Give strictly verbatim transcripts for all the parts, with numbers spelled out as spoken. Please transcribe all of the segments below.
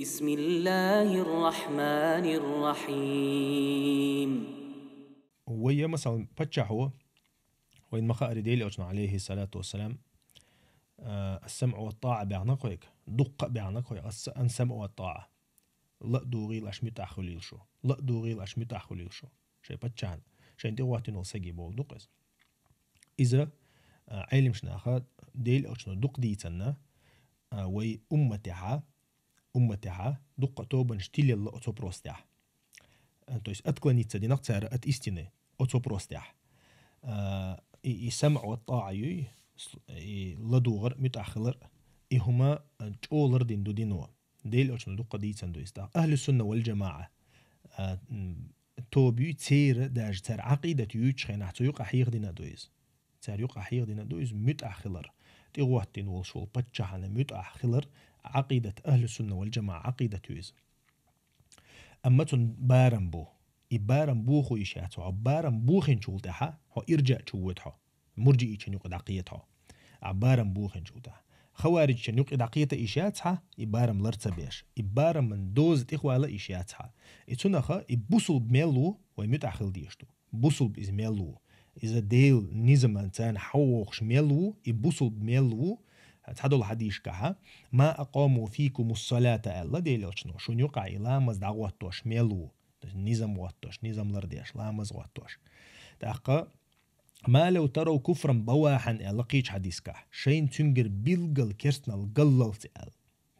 بسم الله الرحمن الرحيم. Вай, масалан, паччахьо, вайн ма хаара Даьла Элчано, عليه الصلاة والسلام, а, السمع والطاعة баьхнакхойг, дуккха а баьхнакхой, السمع والطاعة. Ла а дугӀийла, аш муьтӀахь хуьлийла шу. Ла а дугӀийла, аш муьтӀахь хуьлийла шу. Шайн паччахьна, шайн тӀегӀоттина волу саги бовла ду-кх иза. Иза, а, Ӏелимаш наха Даьла Элчано дукха дийцанна, а, вай умматехьа, умматехьа дуккха тобанаш тилелла оцу вопросехь. А, то есть отклониться динах цара от истины оцу вопросехь. А, и, и самъ ва таа юй, с-, и ладугӀар, муьтӀахь хилар, и хӀума, а, чӀолар дин ду дино. Даьла Элчано дуккха дийцан ду иза. ТӀаккха ахьлу сунна вал джамаӀа, а, м, тоба юй, церан даже цара Ӏакъидат юьйцучу хенахь цу юкъахь хьеха дина ду иза. Цара юкъахь хьеха дина ду иза муьтӀахь хилар. ТӀегӀоттина волуш волу паччахьна муьтӀахь хилар, Ӏакъидат, ахьлу сунна вал джамаӀа Ӏакъидат ю иза. Амма цунна барам бу. И барам бохо йиш яц хьо. Барам бохинчул тӀаьхьа хьо ирджаъ чу воьду хьо. Мурджиичун юкъа дӀакхета хьо. А барам бохинчул тӀаьхьа. Хавариджчун юкъа дӀакхета йиш яц хьа, и барам лар ца беш. И бараман доза тӀехвала йиш яц хьа. И цунаха, и бусулба мел ву, вай муьтӀахь хила дезаш ду. Бусулба иза мел ву. Иза Делан низаман царна хьавогӀуш мел ву, и бусулба мел ву, цхьадолу хьадисашкахьа, «ما أقاموا فيكم الصلاة», аьлла Даьла Элчано, шуна юкъахь и ламаз дӀагӀоттош мел ву. То есть низам гӀоттош, низам лардеш, ламаз гӀоттош. ТӀаккха, «ما لو تروا كفرا بواحا», аьлла кхечу хьадисашкахь, шайна цуьнгара билггал керстанал галлалц аьлла.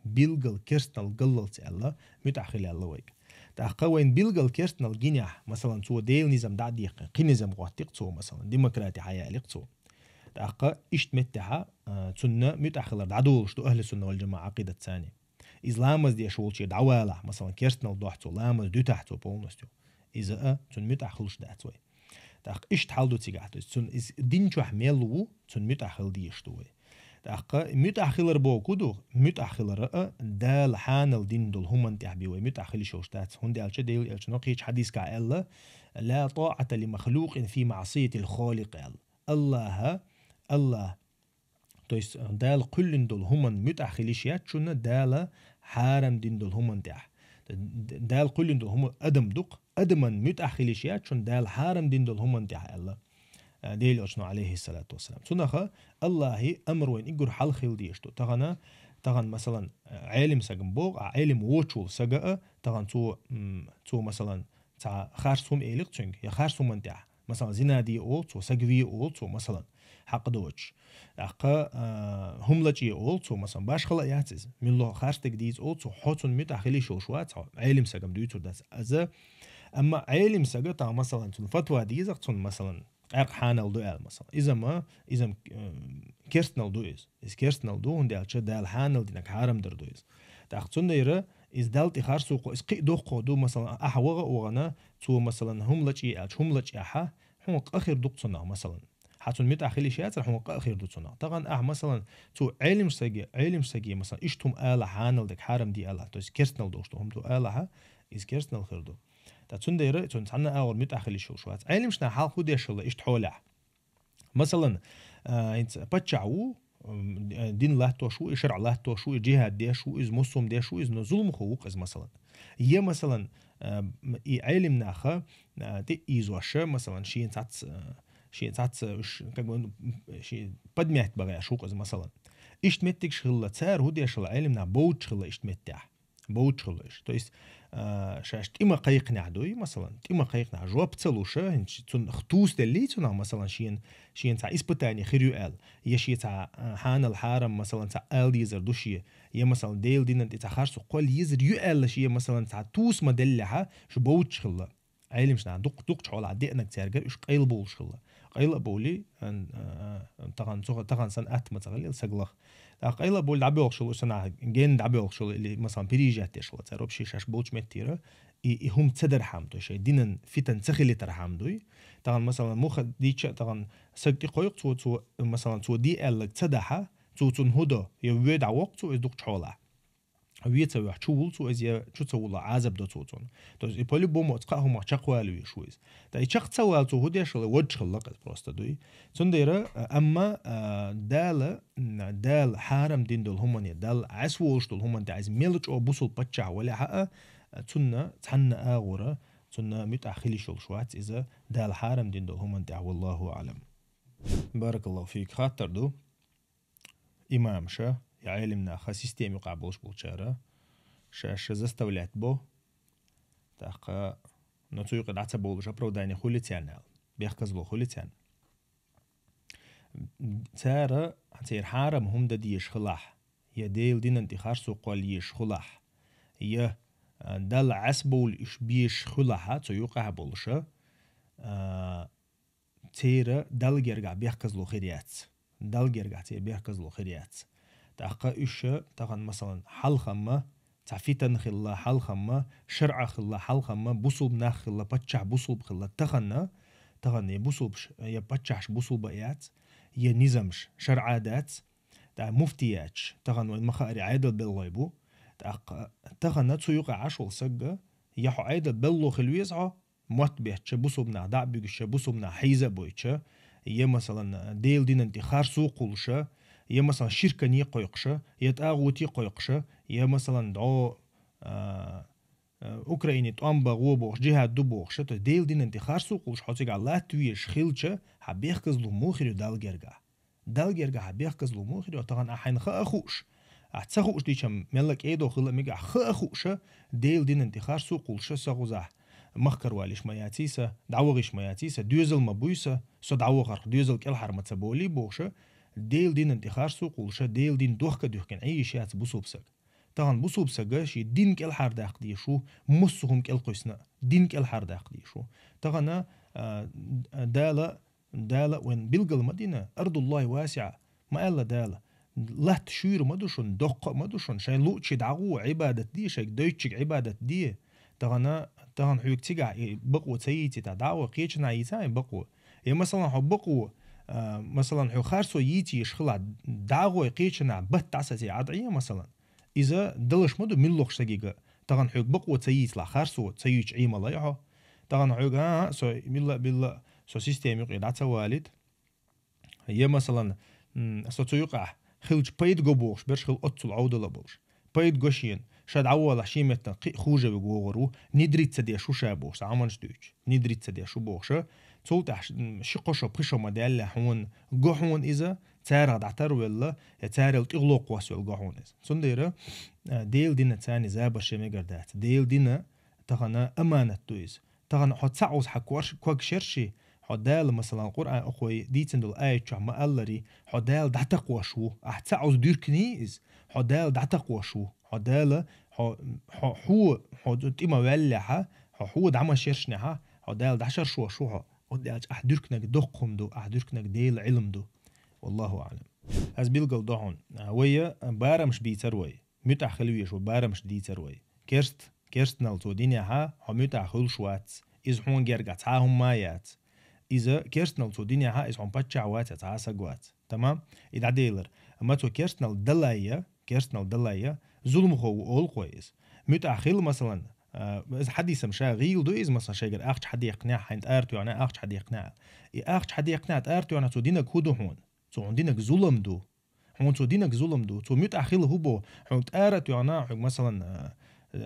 Билггал керстанал галлалц аьлла, муьтӀахь хила аьлла вайга. ТӀаккха вайн билггал керстанал гинехь, масалан, цо Делан низам дӀа а дехкина, кхин низам гӀоттикх цо, масалан, демократи хьаяликх цо. ТӀаккха иштта меттехьа, а, цунна муьтӀахь хилар дӀадолуш ду ахьлу сунна вал джамаӀа Ӏакъидат цани. Иза ламаз деш волче дӀавалахь, масалан, керстанал дохь цо, ламаз дуьтахь цо полностью. Иза а цунна муьтӀахь хуьлуш дац вай. ТӀаккха иштта хьал ду цигахь, то есть цунна иза дин чохь мел ву, цунна муьтӀахь хила дезаш ду вай. ТӀаккха муьтӀахь хилар боху ду, муьтӀахь хилар а Дала хьанал дина долу хӀуманна тӀехь бен вай муьтӀахь хила йиш йолуш дац. ХӀунда аьлча Даьла Элчано кхечу хьадисашкахь аьлла: «لا طاعة لمخلوق في معصية الخالق», аьлла. Аллаха, Аллах, то есть Дала кхоьллина долу хӀуманна муьтӀахь хила йиш яц шуна, Дала хьарам дина долу хӀуманна тӀехь. Д-, Дала кхоьллина долу хӀума адам ду-кх, адаман муьтӀахь хила йиш яц шуна, Дала хьарам дина долу хӀуманна тӀехь аьлла, а, Даьла Элчано, عليه الصلاة والسلام. Цунаха Аллахи амр вайн иггур хьалха хила дезаш ду. Тахана, тахана, масалан, Ӏелим сагам боху, а Ӏелим воцуш волу сага а, тахана цо, м, цо, масалан, цхьа харц хӀума элира цуьнга, я харц хӀуманна тӀехь, масалан, зина де олу цо, саг ве олу цо, масалан, хьакъ доцуш. ТӀаккха, а, хӀума лачкъе олу цо, масалан, башхала а яц иза. Муьлхха харц дерг дийца олу цо, хьо цунна муьтӀахь хила йиш йолуш вац хьо, Ӏелим сагам дуьйцур дац. Аза, амма Ӏелим сага тахана, масалан, цунна фатва дезахь цунна, масалан, къаьркъа хьанал ду аьлла, масалан. Иза ма, иза ма, э, керстанал ду иза. Иза керстанал ду, хӀунда аьлча Дала хьанал динарг хьарам дар ду иза. ТӀаккха цундела иза Далла тӀе харцо кхо, иза кхин а доккхо ду, масалан, ахьа ваха а вахана, цо, масалан, хӀума лачкъе аьлча, хӀума лачкъехьа, хьуна къа хир ду-кх цунах, масалан. Хьан цунна муьтӀахь хила йиш яцара, хьуна къа а хир ду цунах. Тахана ахьа, масалан, цо Ӏелимаш саги, Ӏелимаш саги, масалан, иштта хӀума ала хьанал дерг хьарам де аьлла, то есть керстанал долуш ду хӀума цо алахьа, иза керстанал хир ду. Ткъа цундела цунна цхьанна агӀор муьтӀахь хила йиш йолуш вац. Ӏелимаш наха хьалха хӀун деш хилла иштта хьолехь? Масалан, а, хӀинца паччахь ву, м, э, дин латтош ву, и шарӀ латтош ву, и джихад деш ву, иза мусулм деш ву, иза, но зуламхо ву-кх иза, масалан. Я, масалан, а, м, и Ӏелим наха, а, тӀе а ийзош, масалан, шен цхьацца, а, шен цхьацца уьш, как бы, ну, м, шен подмять бахьаш ву-кх иза, масалан. Иштта меттигаш хилла, цара хӀун деш хилла, Ӏелим наха бовдуш хилла иштта меттехь. Бовдуш хилла уьш. То есть, а, шаьш тӀе ма кхайкхинехь дуй, масалан, тӀе ма кхайкхинехь, жоп ца луш, хӀинца цунах туса деллий цунах, масалан, шена, шена цхьа испытание хир ю аьлла, я шен цхьа, а, хьанал хьарам, масалан, цхьа ала дезар ду шен, я, масалан, Делан динан тӀе цхьа харцо кхолла езар ю аьлла шен, масалан, цхьа туса ма деллехьа, шу бовдуш хилла. Ӏелимаш наха дукх-, дукхачу хьолахь деанарг цаьргара уьш къайла бовлуш хилла. Къайла а бовлий, ан-, а, а, тахана цо-, тахана санна атта ма ца хилла саг лаха. ТӀаккха къайла а бовлий дӀабоьлхуш хилла, уьш санна генна дӀабоьлхуш хилла, или, масалан, переезжать деш хилла цара, вообще шаьш болчу меттера, и, и хӀума ца дархьама дуй, шайн динан фитан ца хилийтархьама дуй. Тахана, масалан, муха дийча а тахана саг тӀе кхойкху цо, цо, масалан, цо де аьлларг ца дахьа, цо цунна хӀун до, я воь дӀавоккху цо иза дукхачу хьолахь. ве ца ваьхьа чу вул цо иза, я чу ца вула Ӏазап до цо цунна. То есть и по-любому оцу кхаа хӀумах чекхвала везаш ву иза. Ткъа и чекх ца вала цо хӀун деш хилла, водаш хилла-кх иза просто дуй. Цундела, амма, а, Дала, м, Дала хьарам дина долу хӀумане, Далла Ӏес волуш долу хӀуманна тӀехь иза мел чӀогӀа бусул паччахь валехьа а, цунна цхьанна агӀора, цунна муьтӀахь хила йиш йолуш вац иза Дала хьарам дина долу хӀуманна тӀехь, валлаху аӀлам. Баракаллаху фик. Хаттар ду. Имамаша, я Ӏелимнаха, система юкъахь болуш болчара, шаьш заставлять бо, тӀаккха, но цу юкъа дӀа ца бовлуш оправдание хуьлий царна аьлла, бехказло хуьлий царна. Цара, церан хьарам хӀума дан дезаш хилахь, я Делан динан тӀе харцо кхолла езаш хилахь, я, а, Далла Ӏес бовла уьш безаш хилахь, цу юкъахь болуша, а, церан Далла гергахь бехказло хир яц. Далла гергахь церан бехказло хир яц. ТӀаккха уьш тахана, масалан, хьалхамма, цхьа фитан хилла хьалхамма, шарӀа хилла хьалхамма, бусулба нах хилла, паччахь бусулба хилла тахана, тахана я бусулбаш, я паччахьаш бусулба яц, я низамаш шарӀа дац, тӀаккха муфтияташ, тахана вайн ма-хаъара Ӏедал белхалой бу, тӀаккха тахана цу юкъа Ӏаш волу сагга, я хьо Ӏедал белхало хила веза хьо, мотт беттача, бусулба нах дӀа а буьгуша, бусулба нах хьийза а бойтуша, я, масалан, Делан динан тӀе харцо а кхуллуша, я, масалан, ширкане а кхойкхуша, я тӀагӀуте а кхойкхуша, я, масалан, дӀо, а, а, Украине тӀом бан гӀо бохуш, джихӀад ду бохуша, то есть Делан динан тӀе харцо а кхуллуш, хьо цигахь латта везаш хилча, хьан бехказло муха хир ю Далла гергахь? Далла гергахь хьан бехказло муха хир ю, тахана ахь хьайна хаа хууш? Ахь ца хууш дича-м мелла кӀедо хила а мегаш, ахь хаа хууша, Делан динан тӀе харцо а кхуллуша, со кхузахь махкара вала йиш ма яций сан, дӀаваха йиш ма яций сан, доьзал ма буй сан, со дӀавахарх доьзал кӀелхьара ма ца болий бохуша, Делан динан тӀе харцо а кхуллуша, Делан дин дохка а дуьхкина Ӏе йиш яц бусулба саг. Тахана бусулба сага шен дин кӀелхьардаккха дезаш ву, массо а хӀума кӀелкхуьссина а, дин кӀелхьардаккха дезаш ву. Тахана, а, Дала Дала вайн билгал ма дина, «Ардуллахи васиӀа», ма аьлла Дала. Латта шуьйра ма ду шуна, доккха а ма ду шуна, шайн луъчий дӀагӀо, Ӏибадат де, шайга дойтучига Ӏибадат де. Тахана, тахана хьоьга цигахь и бакъо ца йийцийта, дӀагӀо, кхечанхьа йийца и бакъо. Я, масалан, хьо бакъо, а, масалан, хьоьга харцо йийца езаш хилахь, дӀагӀо, кхечанхьа батт дӀасаце, Ӏад Ӏе, масалан. Иза далаш ма ду муьлххачу сагига. Тахана хьоьга бакъо ца йийцалахь, харцо ца юьйцуш Ӏемалой хьо. Тахана хьоьга, а, а, со билла, билла, со система юкъе дӀа ца валийта. Я, масалан, м, со цу юкъахь хилча пайда го бохуш берш хила оццул Ӏовдала болуш. Пайда го шена, ша дӀаволахь шен меттана кхин а хуже вуьгу вогӀур ву, нидрит ца деш ву ша бохуш, сан Ӏаманаш дуьйцуш. Нидрит ца деш ву бохуша. Цул тӀаьхьа ш-, м, ши-кхо шо, пхи шо ма даьллехь хьуна го хьуна иза, царах дӀатарвелла, я царел тӀехуло кхоссавелла го хьуна иза. Цундела, а, Делан дина царна забар шен мегар дац. Делан дина тахана аманат ду иза. Тахана хьо цхьаъ уза хьан корш-, ког шерши, хьо Дала, масалан, Къуръан, окхой дийцина долу аят чохь ма аллари, хьо Дала дӀатакхош ву. Ахь цхьаъ уза дуьркний иза, хьо Дала дӀатакхош ву. Хьо Дала, хьо, хьо, хьо, хьо тӀе ма ваьллехьа, хьо, хьо дӀа ма шершнехьа, хьо Дала дӀашаршош ву хьо. Оцу аьлча ахь дуьркнаг доккха хӀума ду, ахь дуьркнаг Делан Ӏилма ду. Валлаху аӀлам. Ас билгал до хьуна. Вай барамаш бийцар вай. МуьтӀахь хила везаш ву барамаш дийцар вай. Керст, керстанал цо динехьа, хьо муьтӀахь хуьлуш вац. Иза хьуна гергахь цхьа а хӀумма а яц. Иза керстанал цо динехьа, иза хьуна паччахь вац, я цхьа а саг вац. Тамам? И дӀаделар. Амма цо керстанал далайя, керстанал далайя, зуламхо ву олу кхо иза. МуьтӀахь хила, масалан, а, иза хьадисам ша гӀийла ду иза, масалан, шайгара ахча хьадеккхинехь, хьайна тӀара тоьхна ахча хьадеккхинехь. И ахча хьадеккхинехь, тӀара тоьхна цо динарг хӀун ду хьуна? Цо хьуна динарг зулам ду. Хьуна цо динарг зулам ду. Цо муьтӀахь хила хӀун бо? Хьуна тӀара а тоьхна, хьоьга, масалан, а, а,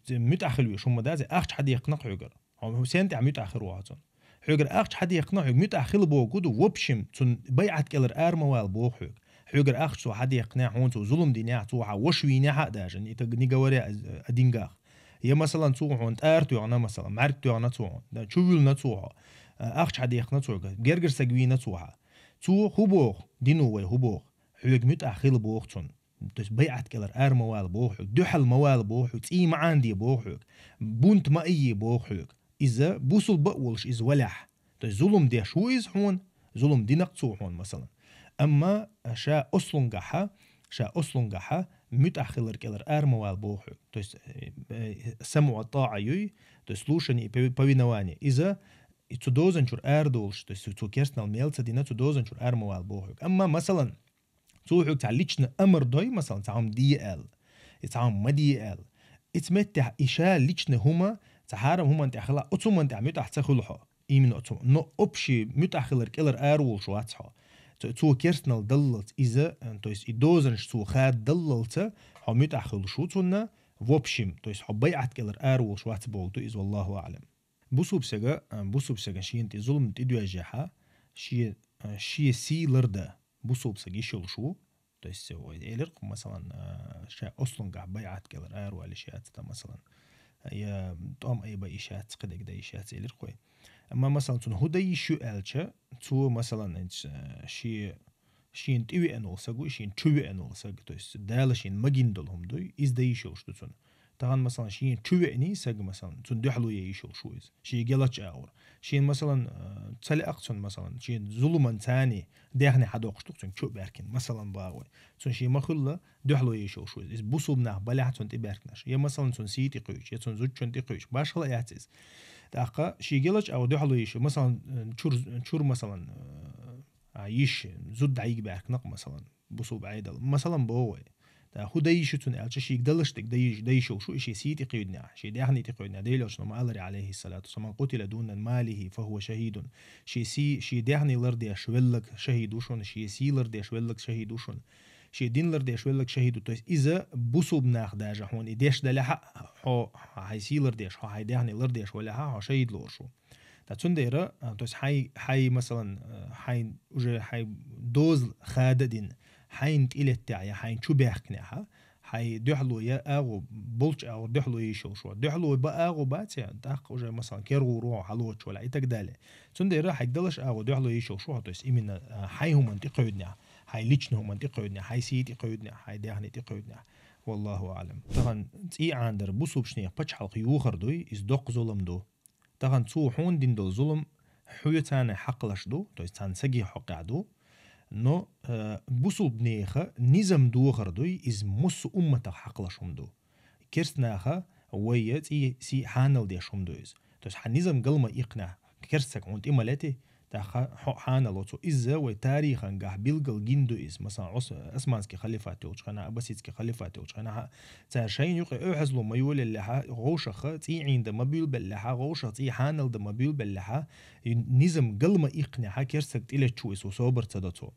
муьтӀахь хила веш хӀума дац, ахча хьадеккхина хьоьгара. Хьо сен тӀехь муьтӀахь хир ву хьо цунна? Хьоьгара ахча хьадеккхина, хьоьга муьтӀахь хила бохург ду, в общем, цунна байӀат кӀелара ара ма вала боху хьоьга. Хьоьгара ахча цо хьадеккхинехь, хьуна цо зулам динехь, цо хьан ваша вийнехь а даже, не, не говоря о, о деньгах. Я, масалан, цо хьуна тӀара тоьхна, масалан, мӀаьрг тоьхна цо хьуна, да, чувуьллина цо хьо, а, ахча хьадеккхина цо хьоьга, гергара саг вийна цо хьан. Цо хӀун боху, дино вай хӀун боху? Хьоьга муьтӀахь хила боху цунна. То есть байӀат кӀелара ара ма вала боху хьоьга, дуьхьал ма вала боху хьоьга, цӀий ма Ӏанде боху хьоьга, бунт ма айе боху хьоьга. Иза бусулба а волуш иза валехь. То есть зулам деш ву иза хьуна, зулам дина-кх цо хьуна, масалан. Амма ша ослунгахьа, ша ослунгахьа муьтӀахь хилар кӀелара ара ма вала боху хьоьга. То есть, э, э, самъу ва тӀаӀа юй, то есть слушание и пови-, повиновение. Иза и цу дозанчуьра арадолуш, то есть цо керстанал мел ца дина, цу дозанчуьра ара ма вала боху хьоьга. Амма, масалан, цо хьоьга цхьа личный амар дой, масалан, цхьа хӀума де аьлла. И цхьа хӀума ма де аьлла. Ица меттехь и ша личный хӀума, цхьа хьарам хӀуман тӀехь хила, оцу хӀуман тӀехь муьтӀахь ца хуьлу хьо. Именно оцу. Но общий муьтӀахь хилар кӀелара ара волуш вац хьо. Цо, цо керстанал даллалц иза, э, то есть и дозанаш цо хаддаллалца, хьо муьтӀахь хуьлуш ву цунна, в общем, то есть хьо байӀат кӀелара ара волуш вац бохург ду иза, валлаху аълам. Бусулба сага, а, бусулба сага шена тӀе зулам тӀедоьжжехьа, шен, а, шен сий ларда бусулба сага йиш йолуш ву. То есть, ой, элира-кх, масалан, а, ша ослунгахь байӀат кӀелара аравала йиш яц, тан, масалан, я тӀом айба йиш яц, кхидерг дан йиш яц, элира-кх вай. Амма, масалан, цунна хӀун дан йиш ю аьлча, цо, масалан, а, шен шена тӀевеана волу саг ву, шена чу веана волу саг, то есть Дала шена магийна долу хӀума дуй, иза дан йиш йолуш ду цунна. Тахана, масалан, шена чу веаний саг, масалан, цунна дуьхьало ян йиш йолуш ву иза. Шен гелачу агӀор. Шена, масалан, э, ца лаьа-кх цунна, масалан, шена зуламан царний даьхни хьадоккхуш ду-кх цунна чу а баьхкина, масалан, боху вай. Цунна шена ма-хуьллу дуьхьало ян йиш йолуш ву иза. Иза бусулба нах балехь цунна тӀебаьхкинарш. Я, масалан, цунна сий тӀекхуьучу, я цунна зудчунна тӀекхуьучу. Башхала яц иза. ТӀаккха шен гелачу агӀор дуьхьало ян йиш йолуш, масалан, э, чур, чур, масалан, э, а, йиш, зуда дӀайига баьхкина-кх, масалан, бусулба Ӏедал. Масалан, боху вай. ТӀаккха хӀун дан йиш ю цунна аьлча, шега даллалц дерг дан йиш, дан йиш йолуш ву, и шен сий тӀекхуьйдинехь, шен даьхни тӀекхуьйдинехь, Делан Элчано ма-аллара, алейхи салату вассалам: «Ман къутила дуна малихи, фа хува шахидун». Шен сий, шен даьхни лардеш велларг шахид ву шуна, шен сий лардеш велларг шахид ву шуна, шен дин лардеш велларг шахид ву. То есть иза бусулба нах даже хьуна и деш далехьа, хьо, хьайн сий лардеш, хьо хьайн даьхни лардеш валехьа, хьо шахид лоруш ву. Ткъа цундела, а, то есть хьайн, хьайн, масалан, а, хьайн уже хьайн доза хада а дина, хьайна тӀелеттехь я хьайна чу баьхкинехь, хьайн дуьхьало я агӀо, болчу агӀор дуьхьало йиш йолуш ву. Дуьхьало бан агӀо бац я, тӀаккха уже, масалан, кергӀур ву хьо хьалоцуш валахь и так далее. Цундела хьайга даллалц агӀо дуьхьало йиш йолуш ву хьо, то есть именно, а, хьайн хӀуманна тӀекхуьйдинехь, хьайн личный хӀуманна тӀекхуьйдинехь, хьайн сий тӀекхуьйдинехь, хьайн даьхни тӀекхуьйдинехь. Валлаху аълам. Тахана цӀий Ӏанадар бусулбачу нехан пачхьалкх йохар дуй, иза доккха зулам ду. Тахана цо хьуна дина долу зулам хьоьца царна хьакхалаш ду, то есть царна саги хьокъехь ду, но, э, бусулба нехан низам дохар дуй, иза массо умматах хьакхалаш хӀума ду. Керста наха вай цӀий, сий хьанал деш хӀума ду иза. То есть хьан низам гал ма иккхинехь, керста саг хьуна тӀе ма лети, тӀаккха хьо хьанал оцу. Иза вай тарихангахь билгал гина ду иза. Масалан, Ос-, Османский халифат йолчу хенахь, Аббасидский халифат йолчу хенахь, цара шайна юкъе оьхьазло ма йолаеллехьа, гӀовшаха цӀий Ӏийна дан ма буьйлабеллехьа, гӀовшаха цӀий хьанал дан ма буьйлабеллехьа, и низам гал ма иккхинехьа, керста саг тӀелетчу иза, собар ца до цо.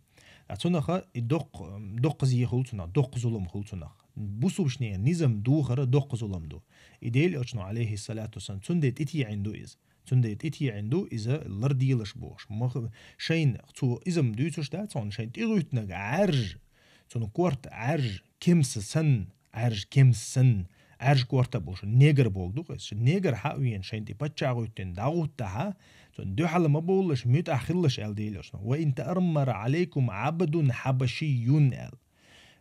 Ткъа цунаха и доккха, доккха зе хуьлу цунах, доккха зулам хуьлу цунах. Бусулбачу нехан низам духара доккха зулам ду. И Делан Элчано, алейхиссалату вассалам, цундела тӀетеӀийна ду иза. Цундела тӀетеӀийна ду иза ларделаш бохуш. Мах-, шайна цо иза-м дуьйцуш дац хьуна, шайна тӀегӀуьттинарг Ӏаьржа, цунна корта Ӏаьржа, кемса санна, Ӏаьржа кемса санна, Ӏаьржа корта а болуш, негр бохург ду-кх иза. Негр хьа а веана, шайна тӀе паччахь гӀуьттина дӀагӀуттахьа, цунна дуьхьал ма бовлалаш, муьтӀахь хилалаш аьлла Делан Элчано. «Ва ин тааммара алейкум абдун хьабашийюн», аьлла.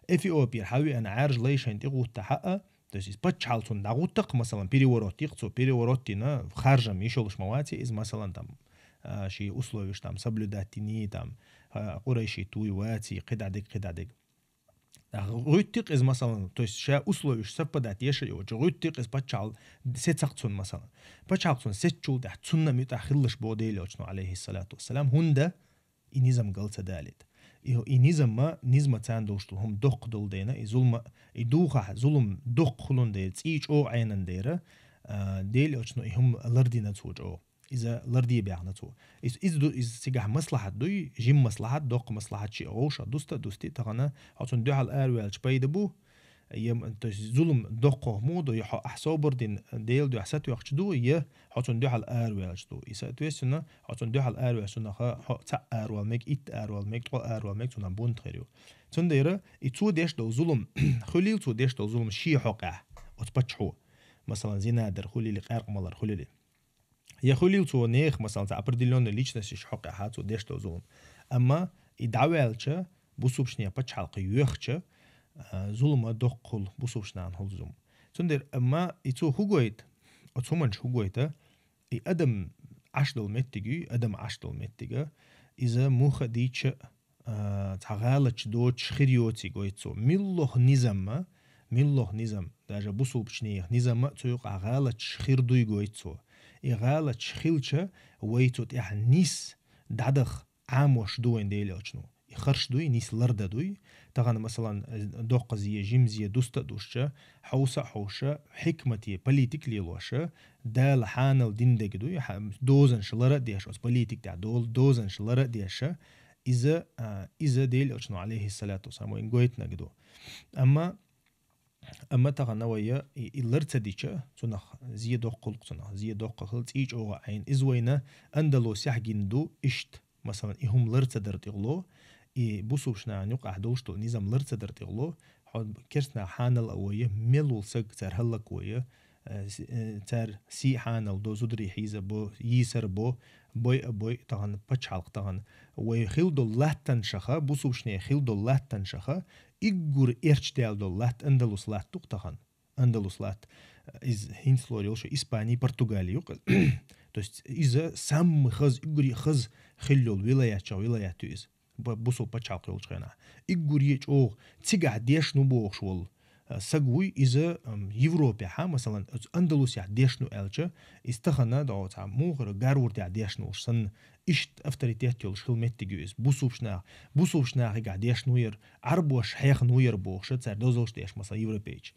Эфиопера хьа а веана Ӏаьржа лай шайна тӀе гӀуттахьа а, то есть иза паччахьалла цунна дӀагӀутта-кх, масалан, переворот йи-кх цо, переворот йина, харжам йиш йолуш ма вац иза, масалан, там, а, шен условияш там соблюдать йиний, там, а, къурайшит вуй, ваций, кхидӀа дерг, кхидӀа дерг. ГӀуьтту-кх иза, масалан, то есть ша условияш совпадать еш а йоцуш, гӀуьтту-кх иза паччахьалла сецахь цунна, масалан. Паччахьалла цунна сецчул тӀаьхьа цунна муьтӀахь хилалаш бо Делан Элчано, алейхиссалату вассалам, хӀунда и низам гал ца далийта. И, и низам ма, низма царна долуш долу хӀума доккха долу дела, и зулма, и духахь зулам доккха хуьлун дела, цӀий чӀогӀа Ӏенан дела, а, Делан Элчано и хӀума лардина цо чӀогӀа. Иза ларде баьхна цо. Иза, иза ду, иза цигахь маслахьат дуй, жима маслахьат, доккха маслахьат шиъ гӀовшах дуста а дусти, тахана хьо цунна дуьхьал араваьлча пайда бу, я, то есть зулам доккха хӀума ду, я хьо ахь собар дина Делан дуьхьа сатоьхча ду, я хьо цунна дуьхьал араваьлча ду. И, соответственно, хьо цунна дуьхьал араваьлча цунах хьо цхьаъ аравала мега, итт аравала мега, ткъо аравала мега, цунах бунт хир ю. Цундела и цо деш долу зулам, хуьлийла цо деш долу зулам шен хьокъехь, оцу паччахьо. Масалан, зина дар хуьлийла, къаьркъа малар хуьлийла. Я хуьлийла цо нехан, масалан, цхьа определённый личносташ хьокъехьа цо деш долу зулам. Амма и дӀаваьлча, бусулбачу нехан пачхьалкх йоьхча, а, зулам доккха хуьлу бусулбачу нахана хуьлу зулам. Цундела, амма и цо хӀун гойту, оцу хӀуманчу хӀун гойту, и адам Ӏаш долу меттиг юй, адам Ӏаш долу меттига, иза муха дийча а, цхьа гӀалаташ доцуш хир йоций гойту цо. Муьлхха низамма, муьлхха низам, даже бусулбачу нехан низамма а цу юкъахь гӀалаташ хир дуй гойту цо. И гӀалаташ хилча, вай цу тӀехь нис дӀадаха Ӏамош ду вайн Делан Элчано. И харш дуй, нис лардан дуй. Тахан, масалан, э, доккха зе, жима зе дуста а душча, хьовса а хьовша, хьикмате политик лелоша, Дала хьанал дин дег дуй, хьа-, дозанаш лара а деш, оцу политик тӀехь дол-, дозанаш лара а деша, иза, а, иза Дела Элчано, алейхиссалату вассалам, вайн гойтнаг ду. Амма, амма тахан вайя и, и лар ца дича, цунах зе доккхулг цунах, зе доккха хила цӀий чӀогӀа Ӏайна. Иза вайна Андалусехь гин ду, ишт. Масалан, и хӀума лар ца дар тӀехула, и бусулбчу нахана юкъахь долуш долу низам лар ца дар тӀехула, хьо керстанах хьанал а войя, мел вул саг цара хӀаллак войя, э, с-, э, цара сий хьанал до, зударий хьийза бо, йийсар бо, бой а бой, тахана пачхьалкх тахана. Вай хила долу латтанашаха, бусулбчу нехан хила долу латтанашаха, иггур эрчдаьлла долу латта Андалус латта ду-кх тахана. Андалус латта, иза хӀинца лор йолуш Испани, Португали ю-кх. То есть иза самый хаза, уггаре хаза хилла йолу вилаятчех вилаят ю иза. Б-, бусул пачхьалкх йолчу хенахь. Уггаре чӀогӀа цигахь дешну бохуш волу, а, саг вуй иза, ам, Европехьа, масалан, оцу Андалусехь дешну аьлча, иза тахана догӀу цхьа мухара гарур тӀехь дешну волуш санна, иштта авторитет йолуш хила меттиг ю иза. Бусулбчу наха, бусулбчу нахигахь дешну яра, Ӏарбош хьехна ву яра бохуша, цара дозалш деш, масалан, европейча.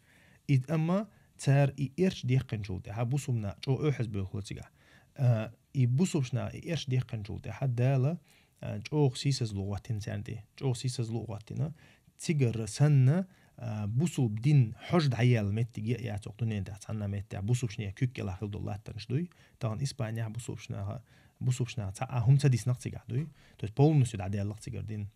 И, амма цара и эрча дехкинчул тӀаьхьа бусулбна чӀогӀа оьхьаз боьлхула цигахь. А, и бусулбчу наха и эрча дехкинчул тӀаьхьа Дала, а, чӀогӀа сийсазлу гӀоттина царна тӀе. ЧӀогӀа сийсазлу гӀоттина. Цигара санна, а, бусулб дин хьожа дӀаяьлла меттиг яа яц окху дуьнен тӀехь цхьанна меттехь. Бусулбчу нехан куьг кӀелахь хила долу латтанаш дуй. Тахана Испанехь бусулбчу наха, бусулбчу наха цхьа а хӀума ца диснакх цигахь дуй. То есть полностью дӀадаьллакх цигара дин.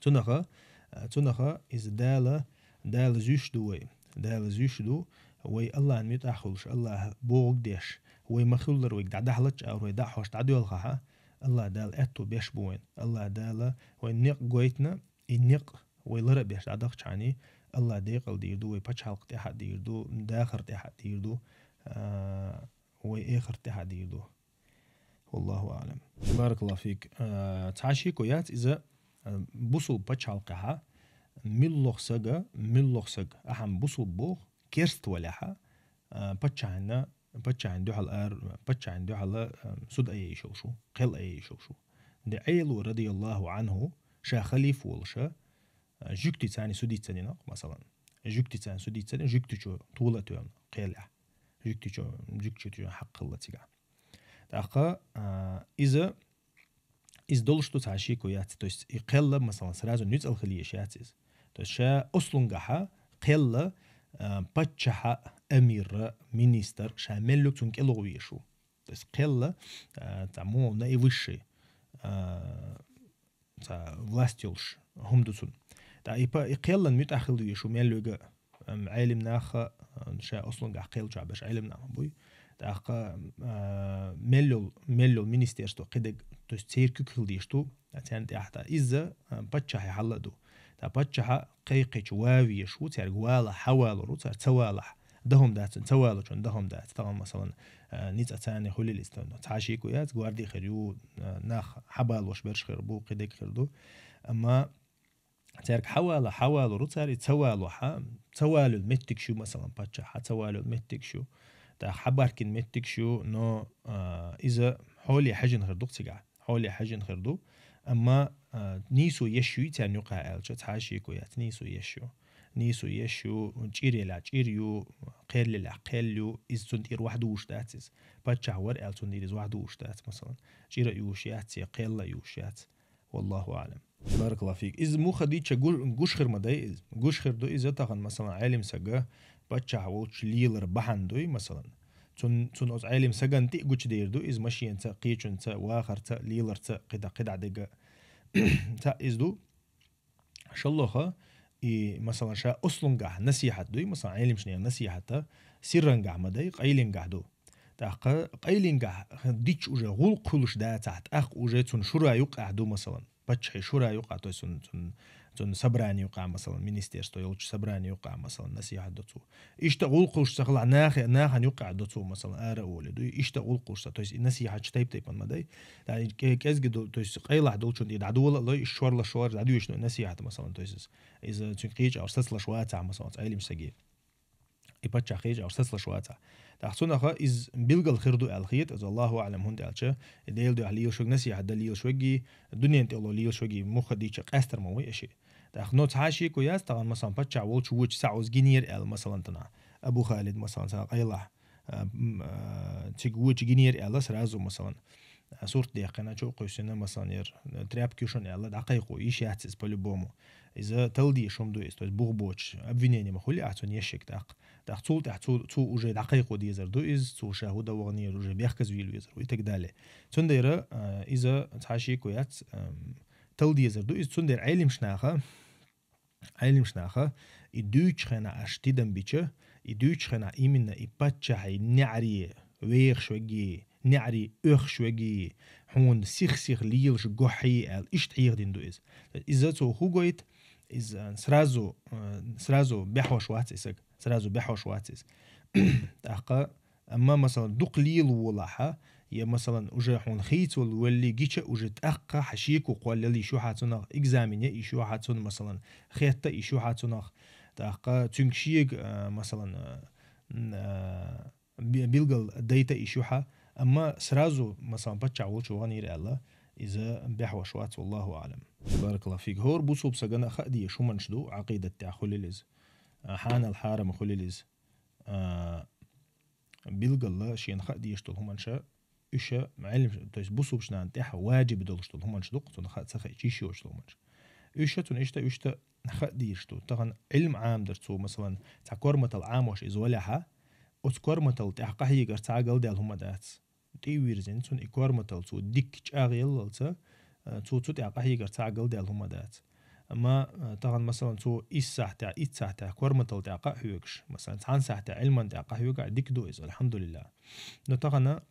Цунаха, а, цунаха иза Дала, Дала зуьйш ду вай. Дала зуьйш ду, вай Аллахьан муьтӀахь хуьлуш, Аллахь бохург деш, вай ма-хуьллара вайга дӀадахьалачча а, вай дӀахьош дӀадоьлхахьа, Аллахь Дала аьтту беш бу вайн. Аллахь Дала вайн некъ гойтина, и некъ вай лара а беш дӀадахчахьана, Аллахь декъала дийр ду, вай пачхьалкх тӀехь а дийр ду, дахар тӀехь а дийр ду, а, вай эхарт тӀехь а дийр ду. Валлаху аълам. Баракаллаху фик. Э, цхьа шеко яц иза, э, бусулба пачхьалкхехьа, миллох сага, миллох саг, ахьа бусулба боху, керст валехьа, э, паччахьна, паччахьна дуьхьал ар-, паччахьна дуьхьала, э, суд айе йиш йолуш ву, кхел айе йиш йолуш ву. Де Ӏелу радияллаху анху, ша халифа волуша, э, жуьгтицани судиться динакъ, масалан. Жуьгтицани судиться дина, жуьгтичо тола а тоьлна, кхелехь. Жуьгтичо, жуьгтичо хьакъ хилла цигахь. ТӀаккха, а, иза, иза долуш ду цхьа шеко яц. То есть и кхелла, масалан, сразу нуьцкъала хила езаш яц иза. То есть ша ослунгахьа кхелла, а, паччахьа, амирра, министр, ша мел ю цунна кӀелугӀу везаш ву. То есть кхелла, а, цхьа муха наивысший, а, цхьа власть йолуш хӀума ду цунна. ТӀаккха и па-, и кхеллан муьтӀахь хила везаш ву мел вега, ам, Ӏелим наха, а, ша ослунгахь кхел чохь берш Ӏелим нах ма буй. ТӀаккха, а, мел йолу, мел йолу министерство кхидерг, то есть церан куьг хила дезаш ду, а, царна тӀехь тӀа. Иза, а, паччахье хьалла а ду. ТӀаккха паччахьа кхайкхича ван везаш ву, цаьрга вала, хьавалур ву, цара ца валахь. Дан хӀума дац, ца валучун дан хӀума дац. Тахана, масалан, а, ницкъ царна хуьлийла иза, цхьа шеко яц, гварди хир ю, а, нах хьабалош берш хир бу, кхидерг хир ду. Амма цаьрга хьавала, хьавалур ву цара, и ца валахьа, ца валуьл меттигаш ю, масалан, паччахьа ца валуьл меттигаш ю. ТӀаккха хьабаркин меттигаш ю, но, а, иза хьоле хьаьжжина хир ду-кх цигахь. Хьоле хьаьжжина хир ду. Амма, а, нийсо еш юй царна юкъахь аьлча, цхьа шеко яц, нийсо еш ю. Нийсо еш ю, чӀир елахь чӀир ю, кхел елахь кхел ю, иза цунна тӀера вахдувуш дац иза. Паччахь вара аьлла, цунна тӀера иза вахдувуш дац, масалан. ЧӀир а ювуш яц, я кхел а ювуш яц. Валлаху аълам. Баракаллаху фик. Иза муха дича гу-, гуш хир ма дай иза. Гуш хир ду иза тахана, масалан, Ӏелим сага паччахь волчу лелар бахьана дуй, масалан. Цун-, цунна оцу Ӏелим саган тӀе а гучудер ду иза машенаца, кхечунца, вахарца, леларца, кхидӀа, кхидӀа дега. Цхьаъ иза ду. ШолгӀа, и, масалан, ша ослунгахь насихьат дуй, масалан, Ӏелимшнера насихьата, сиррангахь ма дай, къайлингахь ду. ТӀаккха къайлингахь дича уже гӀуллакх хуьлуш дацахь, тӀаккха уже цунна шура юккъехь ду, масалан. Паччахье шура юккъехь, то есть цунна, цунна, цунна собрание юккъехь, масалан, министерство йолчу собрание юккъехь, масалан, насихьат до цо. Иштта гӀуллакх хуьлуш ца хилахь, нахе-, нахана юккъехь до цо, масалан, ара а волий дуй. Иштта гӀуллакх хуьлуш ца, то есть и насихьатчу тайп-тайпана ма дай. ТӀаккха и кӀе-, кӀезга ду, то есть къайлахь долчунна тӀе дӀадола а лой, иштта шорла шор дӀадоьшна насихьат, масалан, то есть иза, иза цуьнга кхеча а сацалаш вацахь, масалан, оцу Ӏелим саге. И паччахь кхеча а сацалаш вацахь. ТӀаккха цунаха иза билггал хир ду аьлла хета, иза Аллаху аълам, хӀунда аьлча, и Делан дуьхьа лелаш вег насихьат дан лелаш веги, дуьнен тӀехула лелаш веги муха дича къаьстар ма вай аша. ТӀаккха, ну, цхьа шеко яц, тахана, масалан, паччахь волча воча саӀуз гинера аьлла, масалан, тана. Абу Халид, масалан, цхьа къайлахь, а, м, а, цига воча гинера аьлла сразу, масалан. А, сурт дехкина, чу кхуьссина, масалан, яр, а, тряпки шун аьлла, дӀакхайкхо, йиш яц иза по-любому. Иза талде шум ду иза, то есть бух боч, обвинение ма хули ахь цунна ешшиг тӀаккха. ТӀаккха цул тӀехь цу, цу уже дӀакхайкхо дезар ду иза, цу ша хӀу да вагӀнера уже бехказвийла везар ву и так далее. Цундера, а, иза цхьа шеко яц, ам, тал дезар ду иза, цундера Ӏелимшнаха, Ӏелимшнаха, и дуьйчу хенахь аш тидам бича, и дуьйчу хенахь именно и паччахьий неӀаре вехаш веги, неӀаре оьхуш веги, хьуна сих-сих лелаш гохьий аьлла, иштта хьехадина ду иза. Иза цо хӀу гойту, иза сразу, а, сразу бехьош вац и саг, сразу бехьош вац иза. ТӀаккха, амма, масалан, дукха лела волахьа, я, масалан, уже хьуна хийцавала валли гича, уже тӀаккха хьан шеко кхоллал йиш ю хьа цунах, экзамен я йиш ю хьа цунна, масалан, хетта йиш ю хьа цунах. ТӀаккха цуьнга шега, а, масалан, а, м, а, би-, билгал дайта йиш ю хьа, амма сразу, масалан, паччахь волчу ваханера аьлла, иза бехьош вац, валлаху аӀлам. Баракаллаху фик. ХӀора бусулба сагана хаа дезаш хӀуманаш ду, Ӏакъидат тӀехь хуьлил иза, а, хьанал хьарам хуьлил иза. А, билгала шена хаа дезаш долу хӀуманаш, уьш Ӏелим, то есть бусулбачу нахана тӀехь ваджиб долуш долу хӀуманаш ду-кх, цунна хаа ца хаьа, чиш йоцуш долу хӀуманаш. Уьш цунна иштта, уьшта хаа дезаш ду. Тахана Ӏилма Ӏамадар цо, масалан, цхьа корматалла Ӏамош иза валехьа, оцу корматалла тӀехь къахьегарца а галдаьлла хӀума дац. ТӀе а вирзина, цунна и корматалла цо дикка чӀагӀъеллалца, а, цо цу тӀехь къахьегарца а галдаьлла хӀума дац. Амма, а, тахана, масалан, цо исс сахьтехь, итт сахьтехь корматалла тӀехь къа а хьоьгуш, масалан, цхьана сахьтехь Ӏилман тӀехь къа хьоьгахь, дика ду иза, алхьамдулиллахӀ. Но тахана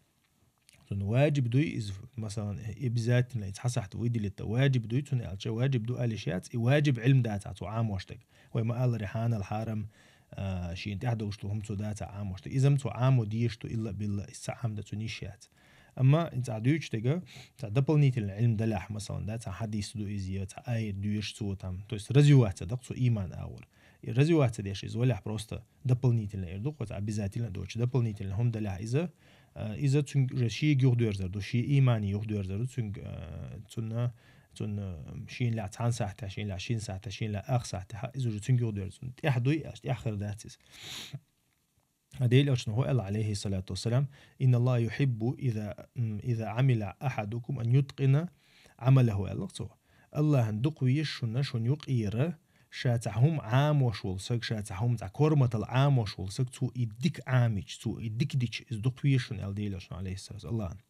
цунна ваджиб дуй иза, масалан, обязательно и цхьа сахьт выделить дан ваджиб дуй цунна аьлча, ваджиб ду алиш яц, и ваджиб Ӏилма дацахь цо Ӏамош дерг. Вай ма-аллара, хьанал хьарам, а, шена тӀехь долуш долу хӀума цо дацахь Ӏамош дерг. Иза-м цо Ӏамо дезаш ду, илла а билла, иза ца Ӏамда цунна йиш яц. Амма и цхьа дуьйцуш дерг, цхьа дополнительный Ӏилма далахь, масалан, да, цхьа хьадис ду иза, я цхьа аят доьшу цо там. То есть развиваться ду-кх цо иман агӀор. И развиваться деш иза валахь просто дополнительно эр ду-кх, оцу обязательно доцуш дополнительно хӀума далахь иза, а, иза цуьнга уже шега юхадоьрзар ду, шен имане юхадоьрзар ду, цуьнга, а, цунна, цунна, м, шена лаьа цхьана сахьтехь, шена лаьа шина сахьтехь, шена лаьа ах сахьтехь, иза уже цуьнга юхадоьрзар ду. ТӀехь дуй аьлча, тӀеххир дац иза. Делан Элчано хӀу аьлла, Ӏалайхи салату вассалам: «Инна Аллаха юхиббу иза, м, иза Ӏамила ахьадукум ан юткъина Ӏамалаху», аьлла цо. Аллахьан дукха веза шуна, шуна юкъера, ша цхьа хӀума Ӏамош волу саг, ша цхьа хӀума, цхьа корматалла Ӏамош волу саг, цо и дика Ӏамича, цо и дика дича, иза дукха веза шуна, аьлла Делан Элчано, Ӏалайхи салату вассалам, Аллахьан.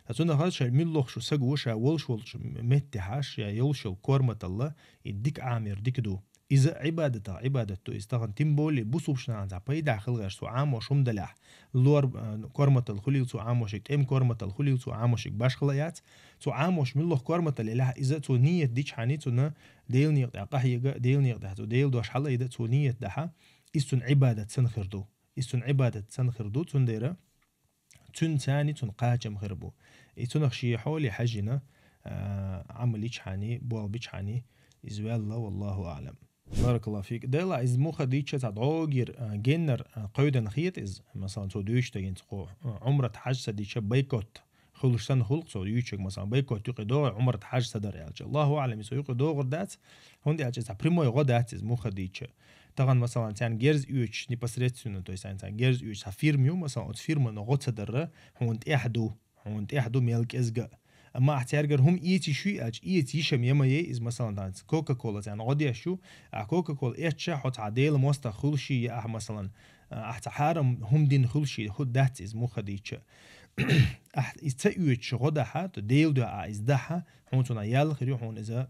Ткъа цунах хаза ша муьлхха шу саг ву, ша волуш волчу меттехьа, ша йолуш йолу корматалла, и дика Ӏамор дика ду. Иза Ӏибадатах Ӏибадат ду, иза тахана тем более бусулбачу нахана цхьа пайда хила гӀерташ цо Ӏамош хӀума далахь. Лор, а, корматалла хуьлийла цо Ӏамошиг, тӀеман корматалла хуьлийла цо Ӏамошиг башхала яц. Цо Ӏамош муьлхха корматалла елахь, иза цо ният дичхьана, цунна Делан некъа тӀехь къахьега, Делан некъа тӀехь цо Делан дош хьалаайда, цо ният дахьа, иза цунна Ӏибадат санна хир ду. Иза цунна Ӏибадат санна хир ду, цундела цуьнан царний цунна кхачам хир бу. И цунах шен хьоле хьаьжжина, а, Ӏамал йичхьана, болх бичхьана, иза ваьлла, валлаху аӀлам. Баракаллаху фик. Делахь иза муха дийча цхьа дӀогара, а, геннара, а, кхойдан хета иза. Масалан, цо дуьйцуш дагина цхьа кхо, а, Ӏумрат хьаж ца дича бойкот хуьлуш санна хуьлу-кх цо юьйцург, масалан, бойкот юкъе догӀий Ӏумрат хьаж ца дар аьлча. Аллаху аӀлам, иза юкъе догӀур дац, хӀунда аьлча иза цхьа прямой гӀо дац иза муха дийча. Тахана, масалан, царна герз оьцуш непосредственно, то есть царна герз оьцуш цхьа фирма ю, масалан, оцу фирмана гӀо ца дарра, хьуна тӀехь ду, хьуна тӀехь ду мел кӀезга а. Амма ахь цаьргара хӀума эца йиш юй аьлча, эца йиш-м я ма яй иза, масалан, тахана Кока-Кола царна гӀо деш ю, ахь Кока-Кола эцча, хьо цхьа Делан мостагӀа хуьлуш йий, я ахь, масалан, ахь цхьа хьарам хӀума дина хуьлуш йий, хӀу дац иза муха дийча. Ахь иза ца оьцуш гӀо дахьа, то Делан дуьхьа ахь иза дахьа, хьуна цунах ял хир ю, хьуна иза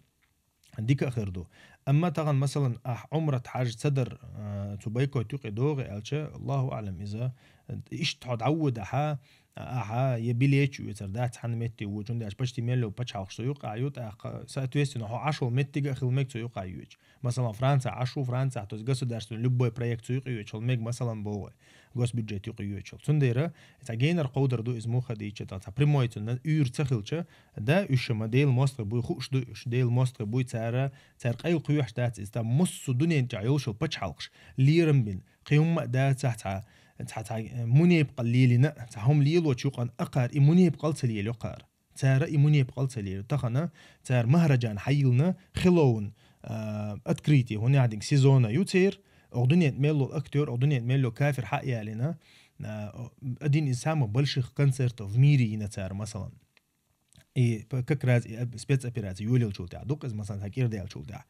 дика а хир ду. Амма тахана, масалан, ахь Ӏумрат хьаж ца дар, а, цу бойкот юкъе догӀий аьлча, Аллаху аӀлам, иза, а, иштта хьо дӀаводахьа, а, ахьа я билет оьцур дац цхьана метте вочу, хӀунда аьлча почти мел йолу пачхьалкхаш цу юкъахь ю, тӀаккха, соответственно, хьо Ӏаш волу меттиг а хила мега цу юкъахь йоьчу. Масалан, Францехь Ӏаш ву, Францехь, то есть государственный любой проект цу юкъе йоьчу хила мега, масалан, боху. Госбюджет юкъе йоьчул. Цундела цхьа генара кховдар ду иза муха дийча, тахана цхьа прямой цунна уьйр ца хилча, да, уьш ма Делан мостагӀий буй, хууш дуй уьш, Делан мостагӀий буй, цара, цара къайла кхоьхьуш дац иза, тахана массо а дуьнен чохь йолуш йолу пачхьалкхаш лерам бина, кхин хӀумма а дацахь, цхьа, цхьа, цхьа, э, мунепкъал лелийна, цхьа хӀума лелочу юкъана а кхара, и мунепкъал ца лелайо кхара. Цара и мунепкъал ца лелайо. Тахана цара Махьраджан хьайиллина, Хеллоуин, а, открытие, хӀунда аьлча сезона ю церан, оха дунен тӀа мел йола актёр, оха дунен тӀа мел йола кафир хьаялийна, а, один из самых больших концертов в мире йина цара, масалан. И п-, как раз и об-, спецоперация йолаелчул тӀехьа, дукха из, масалан, цхьа кӀира даьлчул тӀехьа.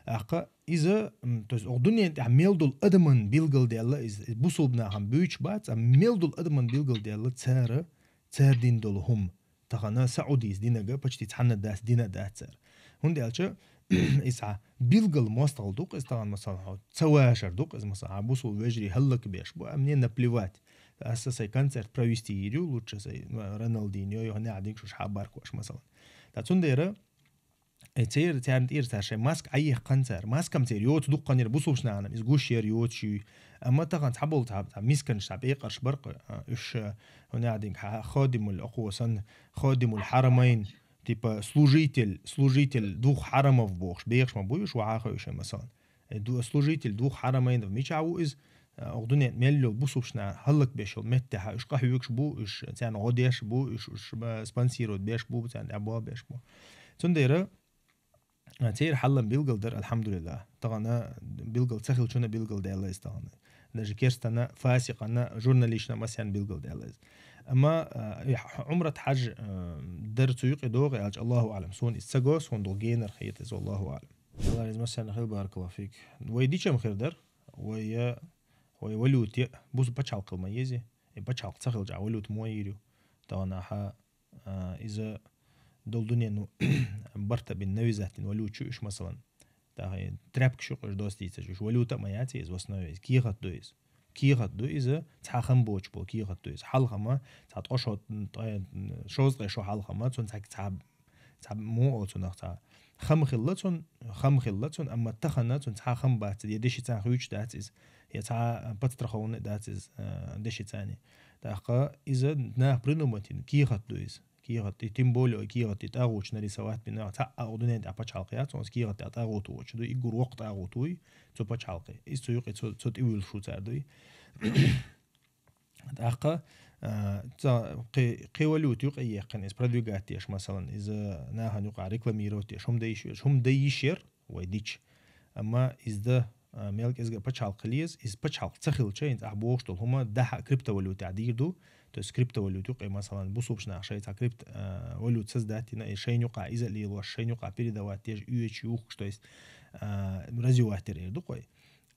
ТӀаккха иза, м, то есть, оха дунен тӀехь мел долу адаман билгалдаьлла иза, бусулба нахана буьйцуш бац, а мел долу адаман билгалдаьлла цара, цара дина долу хӀума. Тахана Саудис динага почти цхьанна дац, дина дац цара. ХӀунда аьлча, иза билгал мостагӀал дукха иза тахана, масалан, хьо ца вашар дукха иза, масалан, хьан бусулба вежарий хӀаллакбеш бу, а мне наплевать. Аса сайн концерт провести йийр ю, лучше сайн, м, Роналдиньо, йо, хӀунда аьлча дика шуьш хьабаркош, масалан. Ткъа цундела, э, церан, царна тӀера цара шайн маска Ӏайихкан цара. Маскам церан йоцу дуккханера бусулбачу нахана, иза гуш яра йоцуш ю. Амма тахана цхьаболу цхьа, цхьа мисканаш, цхьа пекъарш бар-кх, а, уьш, а, хӀунда аьлча дика хьа-, ходимул, оха сан, ходимул хьарамайн, типа, служитель, служитель двух хьарамов бохуш, бехаш ма бу уьш, вахьа хой уьш, масалан. Э, ду-, служитель двух хьарамайнов мичахь ву иза? Э, оха дунен тӀа мел йолу бусулбачу нахана хӀаллакбеш йолу меттехьа уьш къахьоьгуш бу, уьш царна гӀо деш бу, уьш, уьш, э, спонсировать беш бу, царна тӀехь болх беш бу. Цундела, э, церан хьалам билгал дара, алхьамдулиллахӀ. Тахана билгал ца хилчунна билгалдаьлла иза тахана. Даже керстанна, фасикъанна, журналисташна, массарна билгалдаьлла иза. Амма, э, и хьу-, Ӏумрат хьаж, э, дар цу юкъе догӀу аьлча, Аллаху аӀлам, суна иза ца го, суна догӀу генара хета иза, Аллаху аӀлам. Аллах реза массарна хила, баракаллаху фик. Вай дичам хир дара, вай, э, вай валюте, бусу пачхьалкх хила ма еза, и пачхьалкх ца хилча, валюта мо йийр ю. Тахана хьа, а, иза долу дуьненна барт а бина, навязать дина валюта ю уьш, масалан. Тахана тряпкаш ю-кх уьш, доста дийцича, уьш валюта а ма яц иза, в основе иза кехат ду иза. Кехат ду иза, цхьа хам боцуш болу кехат ду иза. Хьалха ма, цхьа ткъа шо, ткъе, шовзткъе шо хьалха ма, цунна цхьа, цхьа, цхьа муха олу цунах, цхьа хам хилла цунна, хам хилла цунна, амма тахана цунна цхьа хам бац, я деши царна хуьйцуш дац иза, я цхьа подстрахованный дац иза, а, деши царна. ТӀаккха иза наха придумать йина кехат ду иза. Кехат, и тем более кехат, и тӀагӀуташ нарисовать бина, цхьа а оха дунен тӀехь пачхьалкх яц, оцу кехат тӀехь тӀагӀут воцуш ду, и гур воккха тӀагӀут вуй, цу пачхьалкхе. Иза цу юкъе цо, цо тӀевуьйлуш ву цара дуй. ТӀаккха, а, ца, кхи-, кхин валюта юкъе яьккхина, иза продвигать деш, масалан, иза нахана юкъахь рекламировать деш, хӀума дай йиш, хӀума дай йиш яра, вай дича. Амма иза дан, а, мел кӀезга пачхьалкх хила еза, иза пачхьалкх ца хилча, хӀинца ахь бохуш долу хӀума дахьа криптовалютехь дийр ду, то есть криптовалюта юкъе, масалан, бусулбачу наха шайн цхьа крипт-, а, валюта создать йина, и шайн юкъахь иза а лелош, шайн юкъахь передавать деш, оьцуш, юхкуш, то есть, а, развивать дер эр ду-кх вай.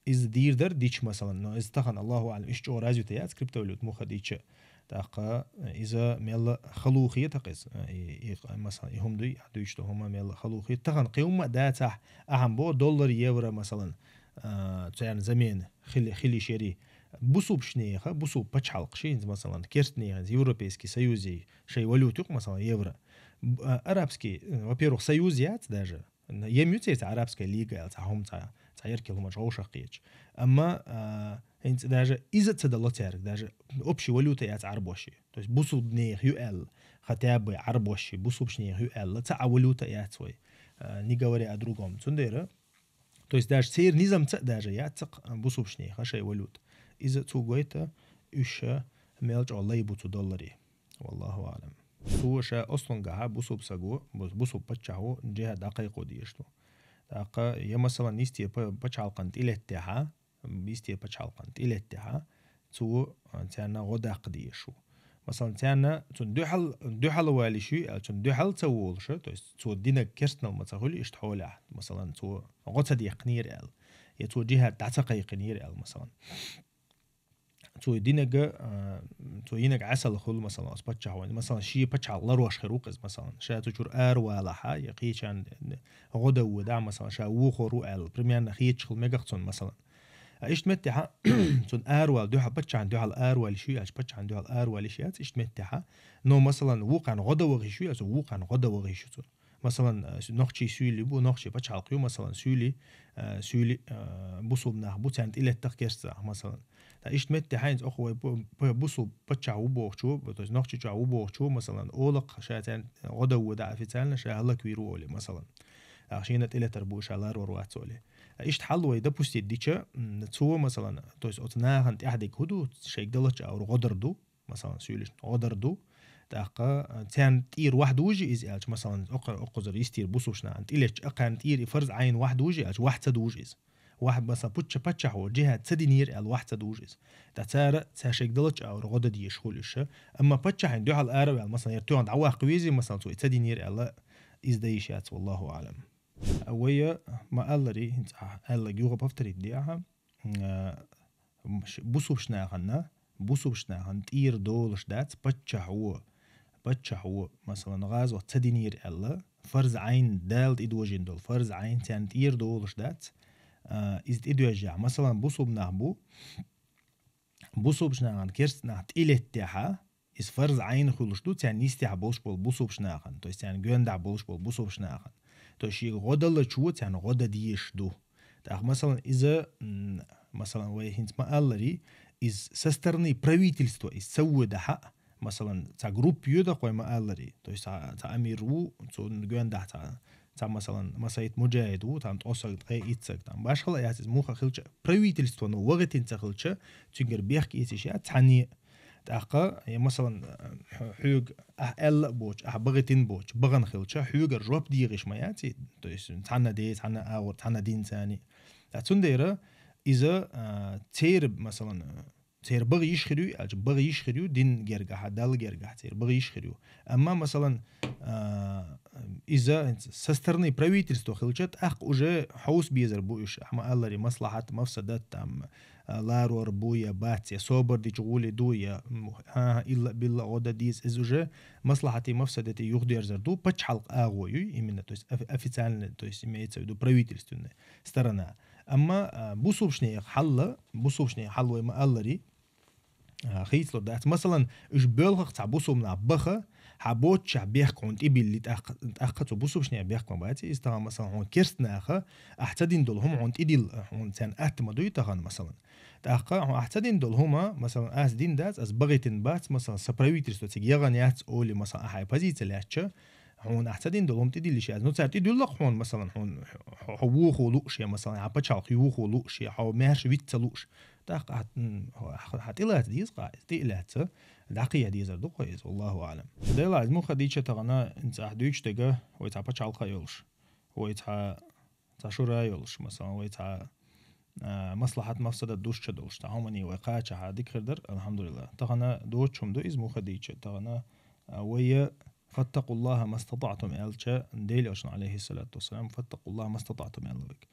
Иза дийр дара дича, масалан, но иза тахана, Аллаху аӀлам, иштта чӀогӀа развита яц криптовалюта муха дича. ТӀаккха иза мелла халу хета-кх иза, и, и, масалан, и хӀума дуй, ахь дуьйцуш долу хӀума мелла халу хета. Тахана кхин хӀума а дацахь, ахьа боху доллар, евро, масалан, а, царна замена хили-, хила йиш яри. Бусулбачу нехан, бусулба пачхьалкхаш, хӀинца, масалан, керста нехан, хӀинца Европейский Союзе шайн валюта ю-кх, масалан, евро. Б-, а, арабский, э, во-первых, союз яц даже. Ем ю церан цхьа арабская лига аьлла, цхьа хӀума, цхьа, цхьа яркий хӀуманаш вовшахкхеташ. Амма, а, хӀинца даже иза а ца дало цаьрга, даже общий валюта яц Ӏарбоши. То есть бусулба нехан ю аьлла, хотя бы Ӏарбоши, бусулбачу нехан ю аьлла, цхьа а валюта яц вай, а, не говоря о другом. Цундела, то есть даже церан низамца а даже яц цхьа а бусулбачу нехан шайн валюта. Иза цо гойту, уьш мел чӀогӀа лай бу цу долларе. Валлаху аӀлам. Цо ша ослунгахьа бусулба саго, бу-, бусулба паччахьо джихад дӀакхайкхо дезаш ду. ТӀаккха, я, масалан, йисте па-, пачхьалкхана тӀелеттехьа, йисте пачхьалкхана тӀелеттехьа, цо, а, царна гӀо даккха дезаш ву. Масалан, царна цунна дуьхьал, дуьхьал валийш ю аьлла, цунна дуьхьал ца волуша, то есть цо динаг керстанал ма ца хуьлу иштта хьолехь, масалан, цо гӀо ца деккхинера аьлла, я цо джихад дӀа ца кхайкхинера аьлла, масалан. Цо динага, а, цо йинаг Ӏесалла хуьлу, масалан, оцу паччахьо. Масалан, шен пачхьалкх ларош хир ву-кх иза, масалан. Ша цу чуьра аравалахьа, я кхечарна гӀо дан воьдахь, масалан, ша вохор ву аьлла, примерно хеташ хила мегах цунна, масалан. А иштта меттехьа, цунна аравала дуьхьал, паччахьна дуьхьал аравалийш ю аьлча, паччахьна дуьхьал аравалийш яц иштта меттехьа. Но, масалан, вукхарна гӀо дан вахийш ю аьлча, вукхарна гӀо дан вахийш ю цунна. Масалан, э, с-, нохчий суьйли бу, нохчий пачхьалкх ю, масалан, суьйли, э, суьйли, э, бусулба нах бу, царна тӀелеттах керста нах, масалан. Ткъа иштта меттехьа хӀинца оха вай бу-, бу-, бусулба паччахь ву бохучо, то есть нохчи чохь ву бохучо, масалан, олакх ша царна гӀо дан воьдахь официально, ша хӀаллаквийр ву олий, масалан. Ткъа шена тӀелетар бу, ша ларор вац олий. Ткъа иштта хьал вай допустить дича, м, цо, масалан, то есть оцу нахана тӀаьхьадиг хӀун ду, шайга даллача агӀор гӀо дар ду, масалан, суьйлишна гӀо дар ду, ТӀаккха, а, царна тӀера вахь дужи иза аьлча, масалан, оккха-, оккхузара йистера бусулба нахана тӀелеттача, акхарна тӀера и фарз Ӏайн вахь дужи аьлча, вахь ца дужи иза. Вахь, масалан, пачча-, паччахьо джихад ца динера аьлла, вахь ца дужи иза. ТӀаккха цара, цар шайга далача агӀора гӀо дан дезаш хул уьш. Амма паччахьан дуьхьал ара а ваьлла, масалан, яр тоьхна дӀаваккха везий, масалан, цо и ца динера аьлла, иза дан йиш яц, валлаху аӀлам. Вай ма аллари, хӀинца а аьлларг юха повторить де ахьа. М, а, м, ш-, бусулба нахана, бусулба нахана тӀера долаш дац паччахьо, паччахьо, масалан, гӀазот ца динера аьлла, фарз Ӏайн, Дала тӀадожийна дола фарз Ӏайн царна тӀера долаш дац, а, иза тӀадожжахь. Масалан, бусулба нах бу, бусулба нахана керста нах тӀелеттехьа, иза фарз Ӏайн хуьлуш ду, царна йистехь болуш болу бусулба нахана, то есть царна гоьндахь болуш болу бусулба нахана. То есть шега гӀо даллачо царна гӀо дан дезаш ду. ТӀаккха, масалан, иза, м, масалан, вай хӀинца ма аллари, иза со стороны правительства, иза ца водахьа, масалан, цхьа группа йоьдах вай ма аллари, то есть цхьа, цхьа амир ву, цунна гоьндахь цхьа, цхьа, масалан, масайт муджахид ву, там ткъо саг, ткъе итт саг, там башхала яц иза муха хилча, правительство, ну, вахийтина ца хилча, цуьнгара бехк эцаш яц цхьанне. ТӀаккха, я, масалан, хьо-, хьоьга ахь аьлла а боцуш, ахь бахийтина боцуш, бахана хилча, хьоьгара жоп дехаш ма яций, то есть цхьанна де, цхьанна агӀор, цхьанна дин цани. ТӀаккха цундела иза, а, церан, масалан, церан баха йиш хир ю, аьлча, баха йиш хир ю, дин гергахьа, Далла гергахьа, церан баха йиш хир ю. Амма, масалан, а, иза со стороны правительства хилча, тӀаккха уже хьовса безар бу уьш, ахьа ма аллари, маслахьат, мафсадат, там, а, ларор бу я бац, я собар дича гӀули ду, я, м, хӀа-хӀа, илла-билла гӀо дан деза, иза уже маслахьати, мафсадати юхадерзар ду, пачхьалкх агӀо ю, именно, то есть офи-, официально, то есть имеется в виду правительственная сторона. Амма, а, бусулба нехан хьал, бусулба нехан хьал вай ма аллари, а, хийцалур дац. Масалан, уьш боьлхах цхьа бусулба нах баха, хьан боццушехь бехк хьуна тӀебилли, тӀаккха, тӀаккха цу бусулба нехан бехк ма бац, иза тахана, масалан, хьуна керста наха, ахь ца дина долу хӀума хьуна тӀедилла, хьуна царна атта ма дуй тахана, масалан. ТӀаккха хьуна ахь ца дина долу хӀума, масалан, ас дина дац, ас бахийтина бац, масалан, сан правительство цига ягӀан яц олий, масалан, ахьа позици лаьттача, хьуна ахь ца дина долу хӀума тӀедилла йиш яц. Ну, цара тӀедуьллакх хьуна, масалан, хьуна хьо, хьо вохо лууш я, масалан, хьан пачхьалкх йохо лууш я, хьо маьрша вицца лууш. ТӀаккха ахь, м, хьо, хьо, хьо тӀелаца деза къа, тӀелаца, дӀакхийа дезар ду-кх иза, валлаху аӀлам. Делахь, иза муха дийча тахана, хӀинца ахь дуьйцуш дерг, вай цхьа пачхьалкх йолуш, вай цхьа, цхьа шура йолуш, масалан, вай цхьа, а, маслахьат, мафсадат душ чу долуш, цхьа хӀумане вай кхачахьа дика хир дара, алхьамдулиллахӀ. Тахана доцуш хӀума ду иза муха дийча, тахана, а, вай «فاتقوا الله ما استطعتم» аьлча, Делан Элчано, алейхиссалату вассалам, «فاتقوا الله ما استطعتم» аьлла вайга.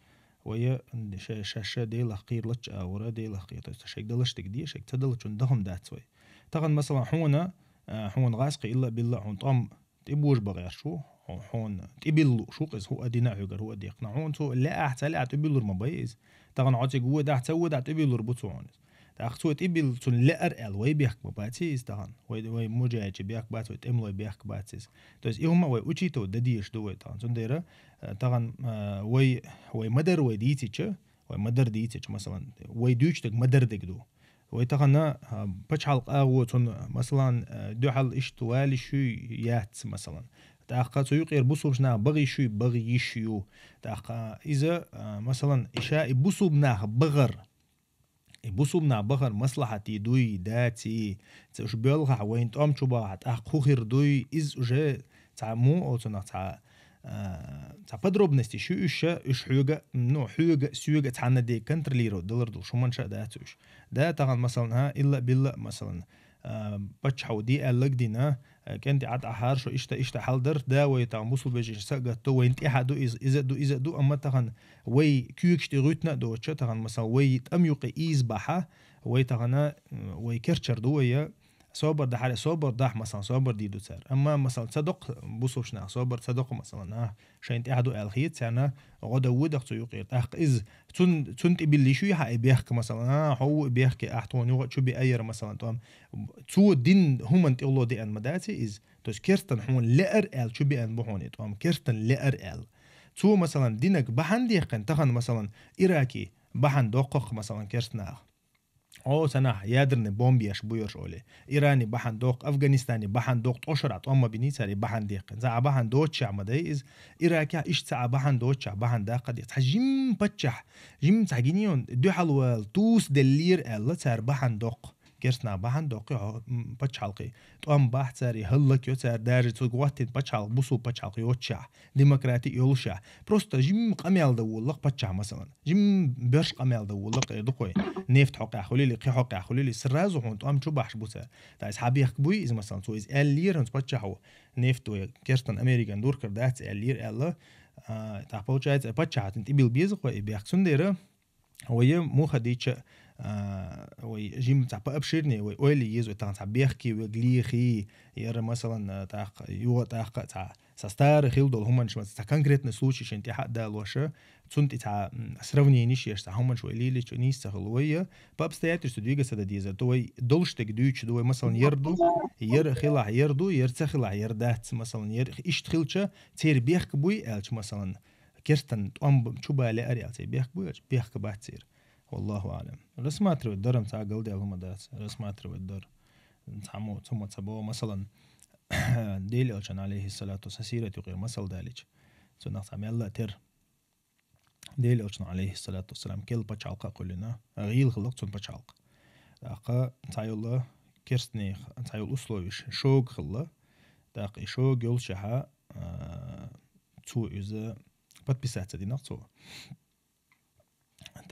Вай ша-, ша-, ша Делах кхералаш а вара, Делах кхер, то есть шайга далаш дерг де, шайга ца далачун дахам дац вай. Тахана, масалан, хьуна, а, хьуна гӀазкхи илла-билла хьуна тӀом тӀебожа бан гӀерташ ву, хьу-, хьуна тӀебилла лууш ву-кх иза, хӀу а дина хьоьгара, хӀу а дехкина. Хьуна цо лаахь, ца лаахь тӀебуьллур ма бай иза. Тахана хьо цига водахь, ца водахь тӀебуьллур бу цо хьуна иза. ТӀаккха цо тӀебилла, цунна лаьара аьлла, вай бехк ма бац иза тахана. Вай, вай муджахидийн бехк бац, вай тӀемалойн бехк бац иза. То есть и хӀума вай учитывать дан дезаш ду вай тахана. Цундела, э, тахана, э, вай, вай ма-дарра вай дийцича, вай ма-дарра дийцича, масалан, вай дуьйцуш дерг ма-дарра дерг ду. Вай тахана, а, пачхьалкх агӀо цунна, масалан, а, дуьхьал иштта вала йиш юй, яц, масалан. ТӀаккха цу юкъера бусулба нах баха йиш юй, баха йиш ю. ТӀаккха иза, а, масалан, и ша и бусулба нах бахар, и бусулба нах бахар маслахьате дуй, даций, ца уьш боьлхахь, вайна тӀом чу бахахь, тӀаккха хӀун хир дуй, иза уже цхьа муха оцунах цхьа, а, цхьа подробности шу уьш, уьш хьоьга, ну, хьоьга, соьга цхьанна де контролировать далар долуш хӀуманаш а дац уьш. Да, тахана, масалан, хӀа, илла-билла, масалан, а, паччахьо де аьлларг дина, а, кӀентий Ӏад ахьара, шо иштта, иштта хьал дар, да, вай тахана бусулба вежарий са а гатто, вайна тӀехьа ду иза, иза а ду, иза а ду, амма тахана вай куьйгаш тӀе гӀуьттина а доцуча, тахана, масалан, вай тӀам юкъе ийза бахьа, вай тахана, м, вай керчар ду вай, собар дахьара, собар дахь, масалан, собар дийр ду цара. Амма, масалан, ца доккху бусулба нах, собар ца доккху, масалан, а, шайна тӀехь ду аьлла хета, царна гӀо дан водахь цу юкъера. ТӀаккха иза цун, цунна тӀебилла йиш юй хьан и бехк, масалан, а, хьо ву и бехке, ахь тхуна юха а чу биа яра, масалан, тӀом. Цо дина хӀуманна тӀехула деана ма даций иза. То есть керстан хьуна лаьара аьлла чу биана бу хьуна и тӀом, керстан лаьара аьлла. Цо, масалан, динарг бахьана дехкина, тахана, масалан, Ираке бахьана доккху-кх, масалан, керста наха. О, цхьаннахьа ядерный бомба еш бу ерш олий. Иране бахьана доккху, Афганистане бахьана доккху, ткъо шарахь тӀом ма биний цара и бахьана дехкина. Ца Ӏа бахьана доцучехь ма дай иза. Иракехь иштта ца Ӏа бахьана доцучехь бахьана даккха а деза. Цхьа жимма паччахь, жимма цхьа гинийон дуьхьал вала тӀуса деллера аьлла, цара бахьана доккху. Керстанах бахьан доккхий хьо-, м, пачхьалкхе. ТӀом бахь цар, хӀаллак йо цар, даже цу гӀоттин пачхьалкх, бусул пачхьалкх йоцчахь, демократи йолушахь. Просто жим къамел да воллакх паччахь, масалан. Жим бёрш къамел да воллакх эр дукхой. Нефть хьокъехь хулили, кхи хьокъехь хулили, сразу хьун тӀом чу бахьаш бу цар. Та из хьабехк буй, из, масалан, цо из аьллера, хӀанз паччахьо. Нефть вай керстан Американ дуркар дац аьллера аьлла. А, так получается, паччахьатин тӀибил беза кхой и бехк. Цундера, вай муха дича, а, вай жим ца пообширнее, вай ойла еза, вай тахан ца бехки, вай глихи, яра, масалан, а, так, юга так, ца, ца старый хил дол хуманш, ца конкретный случай шин тӀехьа далоша, цун тӀи ца, м, сравнение шеш, ца хуманш вай лили, чу нис ца хил вай, по обстоятельству двигаться да деза, то вай долш тег дючу, вай, масалан, ярду, яр хилах ярду, яр ца хилах яр дац, масалан, яр ишт хилча, цер бехк буй, элч, масалан, керстан тӀом б-, чу бале ари алцай бехк буй, бехк баццир. Валлаху алам. Рассматривать дарам ца галдел хӀума дац. Рассматривать дар. Цамо, цумо ца бо, масалан, Дели Алчан, алейхиссалату, са сират юкъе масал далич. Цунах ца мелла тер. Дели Алчан, алейхиссалату вассалам, кел пачхьалкха къулина. Гъил хилла цун пачхьалкх. Даха ца юла керстни, ца юл условиш шог хилла. Даха и шог йолчаха, а, цу юза подписаться динах цу.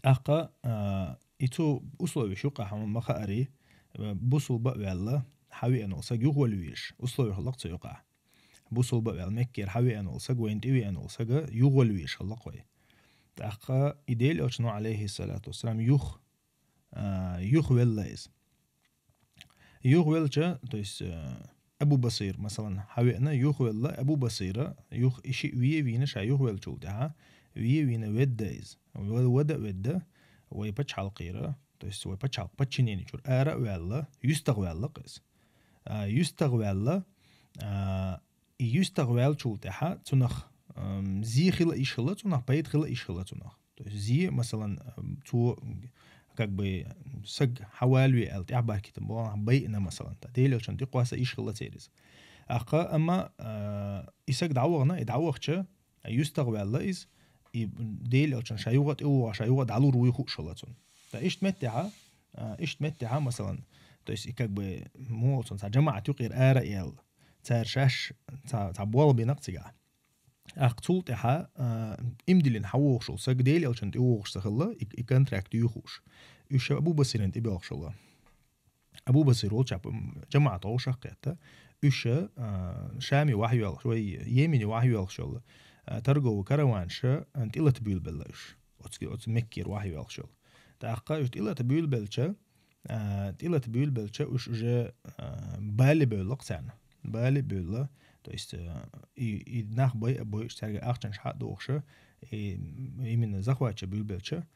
ТӀаккха, а, и цу условиш юкъа хьама маха ари, а, бусул ба вялла, хьави анул саг юхвал виш, условиш лак цу юкъа. Бусул ба вял Меккер хьави анул саг, вайн тиви анул сага юхвал виш лакхой. ТӀаккха и Дели Алчну, алейхиссалату вассалам, юх, а, юх велла из. Юх велча, то есть, э, Абу Басир, масалан, хьавеана, юх велла Абу Басира, юх иши вие вина ша юх велчул тӀехьа, вие вина ведда из. Ве-, вада ведда, вай пачхьалкхира, то есть вай пачхьалкх подчинение чур, ара вялла, юстах вялла къис. А, юстах вялла, а, и юстах вялчул тӀехьа, цунах, ам, зи хила иш хила, цунах пайд хила иш хила цунах. То есть зи, масалан, ам, цу, как бы, саг хьавалви ал тӀехбаркита бо, байна, масалан, та Дели Алчан тӀи къоса иш хила церис. Ахха, амма, а, и саг дӀавагъна, и дӀавахча, юстах вялла из, и Дели Алчан ша юга тӀи уга, ша юга дӀалур вуй хуш хила цун. Та ишт меттеха, а, ишт меттеха, масалан, то есть и как бы, муолцун, ца жамаат юкъир ара эл, цар шаш, ца, ца буал бинак цига. Ах цул тӀехьа, а, имдилин хьавохшул саг Дели Алчан тӀи вохш сахалла, и, и контракт юхуш. Уьш Абу Басиран тӀи белхшулла. Абу Басир волча, м, жамаат овшах кхетта. Уьш, а, Шами вахь юалхш, вай Йемени вахь юалхшулла. А, торговый караванша, а, тӀилат бюлбелла уьш. Оцки, оц Меккир вахь юалхшул. Тахка уьш тӀилат бюлбелча, а, тӀилат бюлбелча уьш уже, а, бали бюллакъ царна. Бали бюлла. То есть, а, и, и нах бай, бай уьш царга ахчан шхьа дохша, и именно захватча бюлбелча.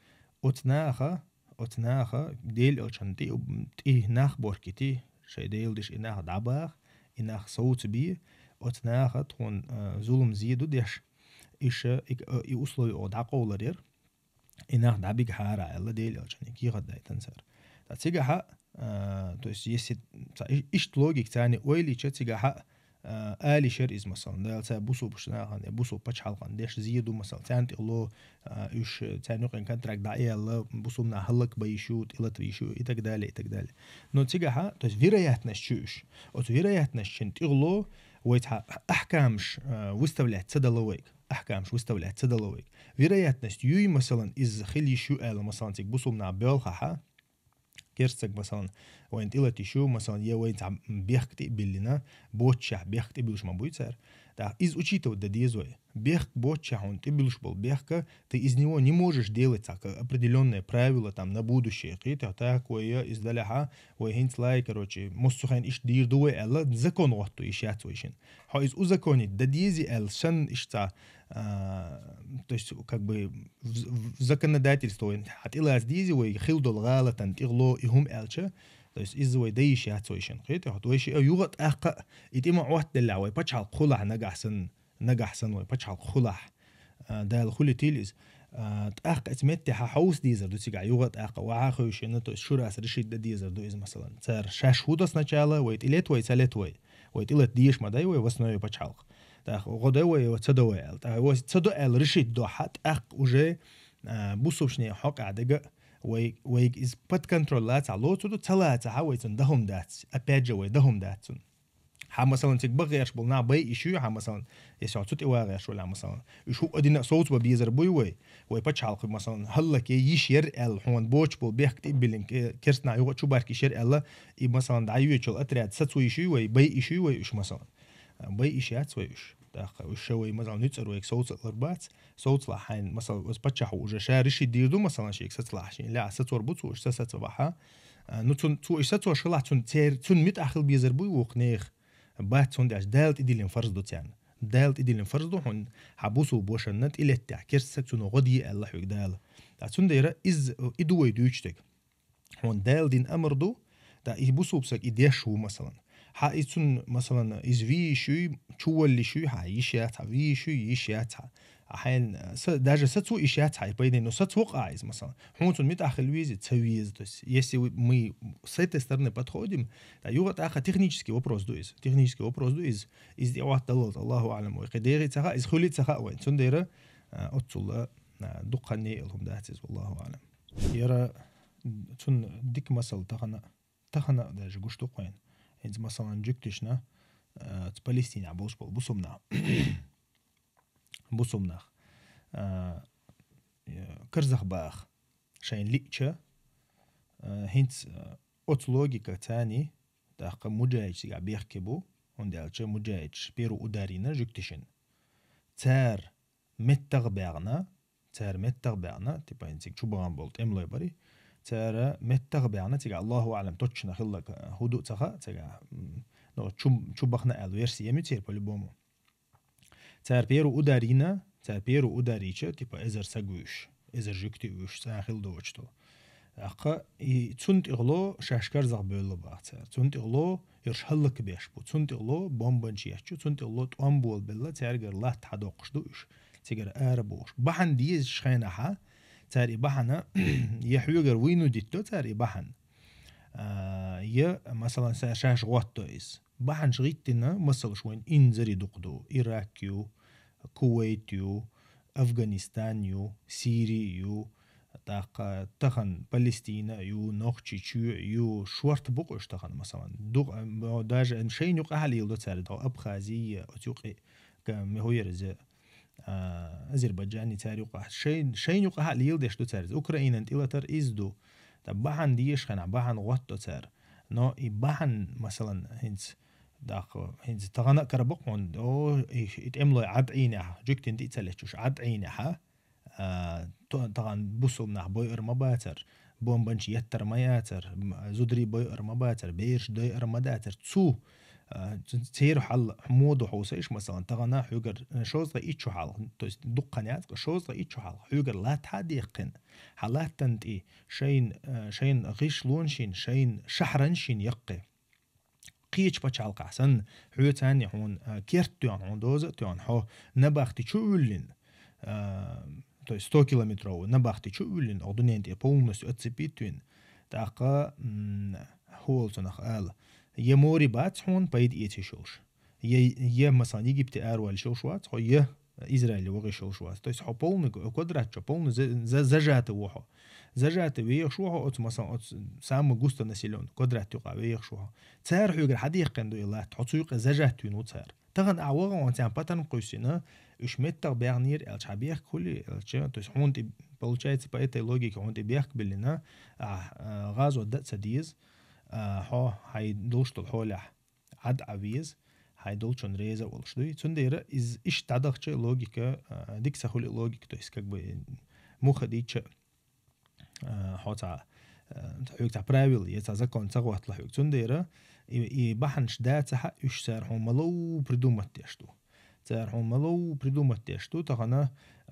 Оц наха, оц наха, Дели Алчан тӀи, тӀи нах боркити, шай Дели диш и нах дабах, и нах соуц би, оц наха тхун, а, зулум зиду деш. Иша, и, и условия о дакъовларер. И нах дӀабига хьара, аьлла Дели Алчан, и кийхат дайтан цар. Та цигахьа, а, то есть, если ца-, и-, ишт логик цани ойлича цигахьа, а, али шер из, масалан, да, ца бусу пуш нахан, я бусу пачхалкан, деш зиду, масалан, цан тило, а, уьш, цан юкъен контракт да, аьлла, бусумна халак байшу, тилат вишу, и так далее, и так далее. Но цигахьа, то есть, вероятность чуш. От вероятность чин тило, вой ца ахкамш, а, выставлять ца дала вайг. Ахкамш выставлять ца дала вайг. Вероятность юй, масалан, из хил йиш ю аьлла, масалан, циг бусулна бёлхаха, керцаг, масалан, вайн тилат йиш ю, масалан, е вайн ца бехк ти биллина, бочча бехк ти билш ма буй цар. Да, из учитывать да дезой. Бехк бочча хун ти билш бол бехка, ты из него не можешь делать так, определённое правило там на будущее. Кхи, та такое, из даляха, вай хинц лай, короче, муссухайн иш дир ду вай аьлла, закон гъотту иш яц вай шин. Хо из узаконить да дизи аьл сан ишца, а, то есть, как бы, в, в законодательство вай хатилас дизи вай хил дол гъалатан тигло и хум аьлча, то есть из вай да иш яц вай шин. Кхи, та хот вай ши, а, югъа тӀаккха, и тима гъот делла вай пачхал хулах нагахсан, нагахсан вай пачхал хулах. А, дал хули тилиз. А, тӀаккха эц метте ха хаус дизар ду цига югъа тӀаккха, ва ха хойшина, то есть шурас решить да дизар ду из, масалан. Цар шаш худа сначала, вай тилет вай, цалет вай. Вай тилет диш ма дай вай, в основе пачхалх. Так, гъода вай, ва цада вай ал. Так, ва цада ал решить до ха, так уже, а, бусубшне хокъа дега, Вай, вайга из под контроль лацахь лоцу ду, ца лацахь вай цунна дахум дац. Опять же, вай дахум дац цунна. Хьа, масалан, цига баха гӀерш болу нах бай иш ю, хьа, масалан, если хьо цу тӀе ваха гӀерш валахь, масалан, уьш хӀуъа дина а совцабан безар буй вай? Вай пачхьалкх, масалан, хӀаллаке йиш яр аьлла, хьуна боцуш болу бехк тӀе а биллина, ке-, керстанахь юха а чу баркиш яр аьлла, и, масалан, дӀайоьчул отряд сацо йиш ю вай, бай иш ю вай уьш, масалан. А, бай иш яц вай уьш. ТӀаккха уьш ша вай, масалан, нуьцкъара вайга совца а лар бац, совцалахь хьайна, масалан, оцу паччахьо уже ша решить дийр ду, масалан, шега сацалахь шен, лаьа сацор бу цо, уьш са саца бахьа. А, ну, цун, цо уьш сацош хилахь, цун цер-, цунна муьтӀахь хила безар буй вукху нехан? Бац, цундела Дала тӀедиллина фарз ду царна. Дала тӀедиллина фарз ду хьуна, хьан бусулба вашанна тӀелеттехь, керста саг цунах гӀо де аьлла хьоьга Дала. Ткъа цундела иза, и ду вай дуьйцуш дерг. Хьуна Дала дина амар ду, ткъа и бусулба саг и деш ву, масалан. Хьан и цунна, масалан, иза вийш юй, чуваллиш юй, хьан йиш яц хьан, вийш юй, йиш яц хьан. А хьайна, са, даже сацо йиш яц хьан, и пайдане, но саца вокъа иза, масалан. Хьуна цунна муьтӀахь хила веза, ца веза. То есть, если вы, мы с этой стороны подходим, ткъа юха тӀаккха технический вопрос ду иза. Технический вопрос ду иза. Иза тӀе вахт даллалц, Аллаху аълам, вай кхин дехий ца хаьа, иза хуьлий ца хаьа вайн. Цундела, а, оццул а, а, дукха хан не а хӀума дац иза, Аллаху аълам. Яра цунна дика масал тахана, тахана а даже гуш ду-кх вайна. ХӀинца, масалан, жуьгташна, а, цу Палестинехь болуш болу бусулба нах. Бусулба нах. А, э, карзах баха шайна лиъча, а, хӀинца, а, оцу логика царний, тӀаккха муджахӀидаш цигахь бехке бу, хӀунда аьлча муджахӀидаш первый удар йина жуьгташна. Цара меттах а баьгӀна, цара меттах а баьгӀна, типа, хӀинца цига чу бахана болу тӀемалой барий, цара меттах а баьгӀна, цигахь, Аллаху аълам, точно хилларг, а, хӀун ду ца хаьа, цигахь, м, ну, чу, чу бахана аьлла версия ма ю церан по-любому. Цара первый удар йина, цара первый удар йича, типа, эзар саг вуьйш, эзар жуьгти вуьйш, цӀа хила доцуш ду. ТӀаккха и цунна тӀехула шаьш карзах бевлла баха цара. Цунна тӀехула ерш хӀаллакбеш бу. Цунна тӀехула бомбанча етташ ю, цунна тӀехула тӀом болабелла, цаьргара латта хьадоккхуш ду уьш. Цигара ара бохуш. Бахьана дезачу хенахьа, цара и бахьана, я хьоьгара вуйну дитто цара и бахьана, а, я, масалан, ша-, шаьш гӀотто иза. Бахьанаш гӀиттина, масалаш вайн инзаре дукха ду. Ирак ю, Кувайт ю, Афганистан ю, Сири ю, тӀаккха тахана Палестина ю, Нохчийчоь ю, шорта бу-кх уьш тахана, масалан. Ду-, м, даже шайна юкъахь а леладо цара, тхо Абхазия, оцу юкъе, ка-, ме хӀу яра иза, а, Азербайджани цара юкъахь. Шайн-, шайна юкъахь а леладеш ду цара иза. Украинан тӀелатар иза ду. Ткъа бахьана дезаш хенахь, бахьана гӀотто цара. Но и бахьана, масалан, хӀинца, тӀаккха, хӀинца тахана а карабо-кх хьуна, о, и, и тӀемалой Ӏад Ӏийнехь, жуьгтина тӀе а ца леччуш, Ӏад Ӏийнехьа, а, то-, тахана бусулба нах бойур ма бацар, бомбанча еттар ма яцар, м, зударий бойур ма бацар, бераш дойур ма дацар. Цу, а, ц-, церан хьал хӀун ду хьовсийша, масалан, тахана хьоьгара, э, шовзткъе итт шо хьалха, то есть дукха хан яц-кх, шовзткъе итт шо хьалха, хьоьгара латта хьа а даьккхина, хьан латтана тӀе шайн, э, шайн гӀишлонаш йина, шайн шахьаранаш йина яккхий. Кхечу пачхьалкхехь санна, хьоьца а хьуна, а, керт а тоьхна, хьуна доза а тоьхна, хьо набахти чу а вуьллина, а, то есть сто километровый набахти чу а вуьллина, оха дуьнен тӀе полностью отцепить вина. ТӀаккха, м, хӀу олу цунах ала, я море бац хьуна пайда эца йиш йолуш, я, я, масалан, Египте аравала йиш йолуш вац хьо, я Израиле ваха йиш йолуш вац. То есть хьо полный г-, квадрат чу, полный за-, за-, зажатый ву хьо. Зажатый вехаш ву хьо оцу, масалан, оцу самый густонаселённый квадрат юкъахь вехаш ву хьо. Цара хьоьгара хьан дехкина ду и латта, хьо цу юкъе зажатый вина ву цара. Тахана ахь ваха, хьуна царна патарм кхуьссина, уьш меттах баьгӀнера аьлча, хьан бехк хуьлий аьлча, то есть хьуна тӀе, получается, по этой логике, хьуна тӀе бехк биллина, ахь, а, гӀазот дан а ца деза, а, хьо хьайн долуш долу хьолехь Ӏад Ӏа веза, хьайн долчунна реза а волуш дуй. Цундела иза иштта дӀадахча логика, а, дика ца хуьлу логика, то есть, как бы, муха дийча, а, хьо цхьа, а, хьоьга цхьа правила я цхьа закон ца гӀоттала хьоьга. Цундела и, и бахьанаш дацахьа, уьш цара хьуна малав придумать деш ду. Цара хьуна малав придумать деш ду, тахана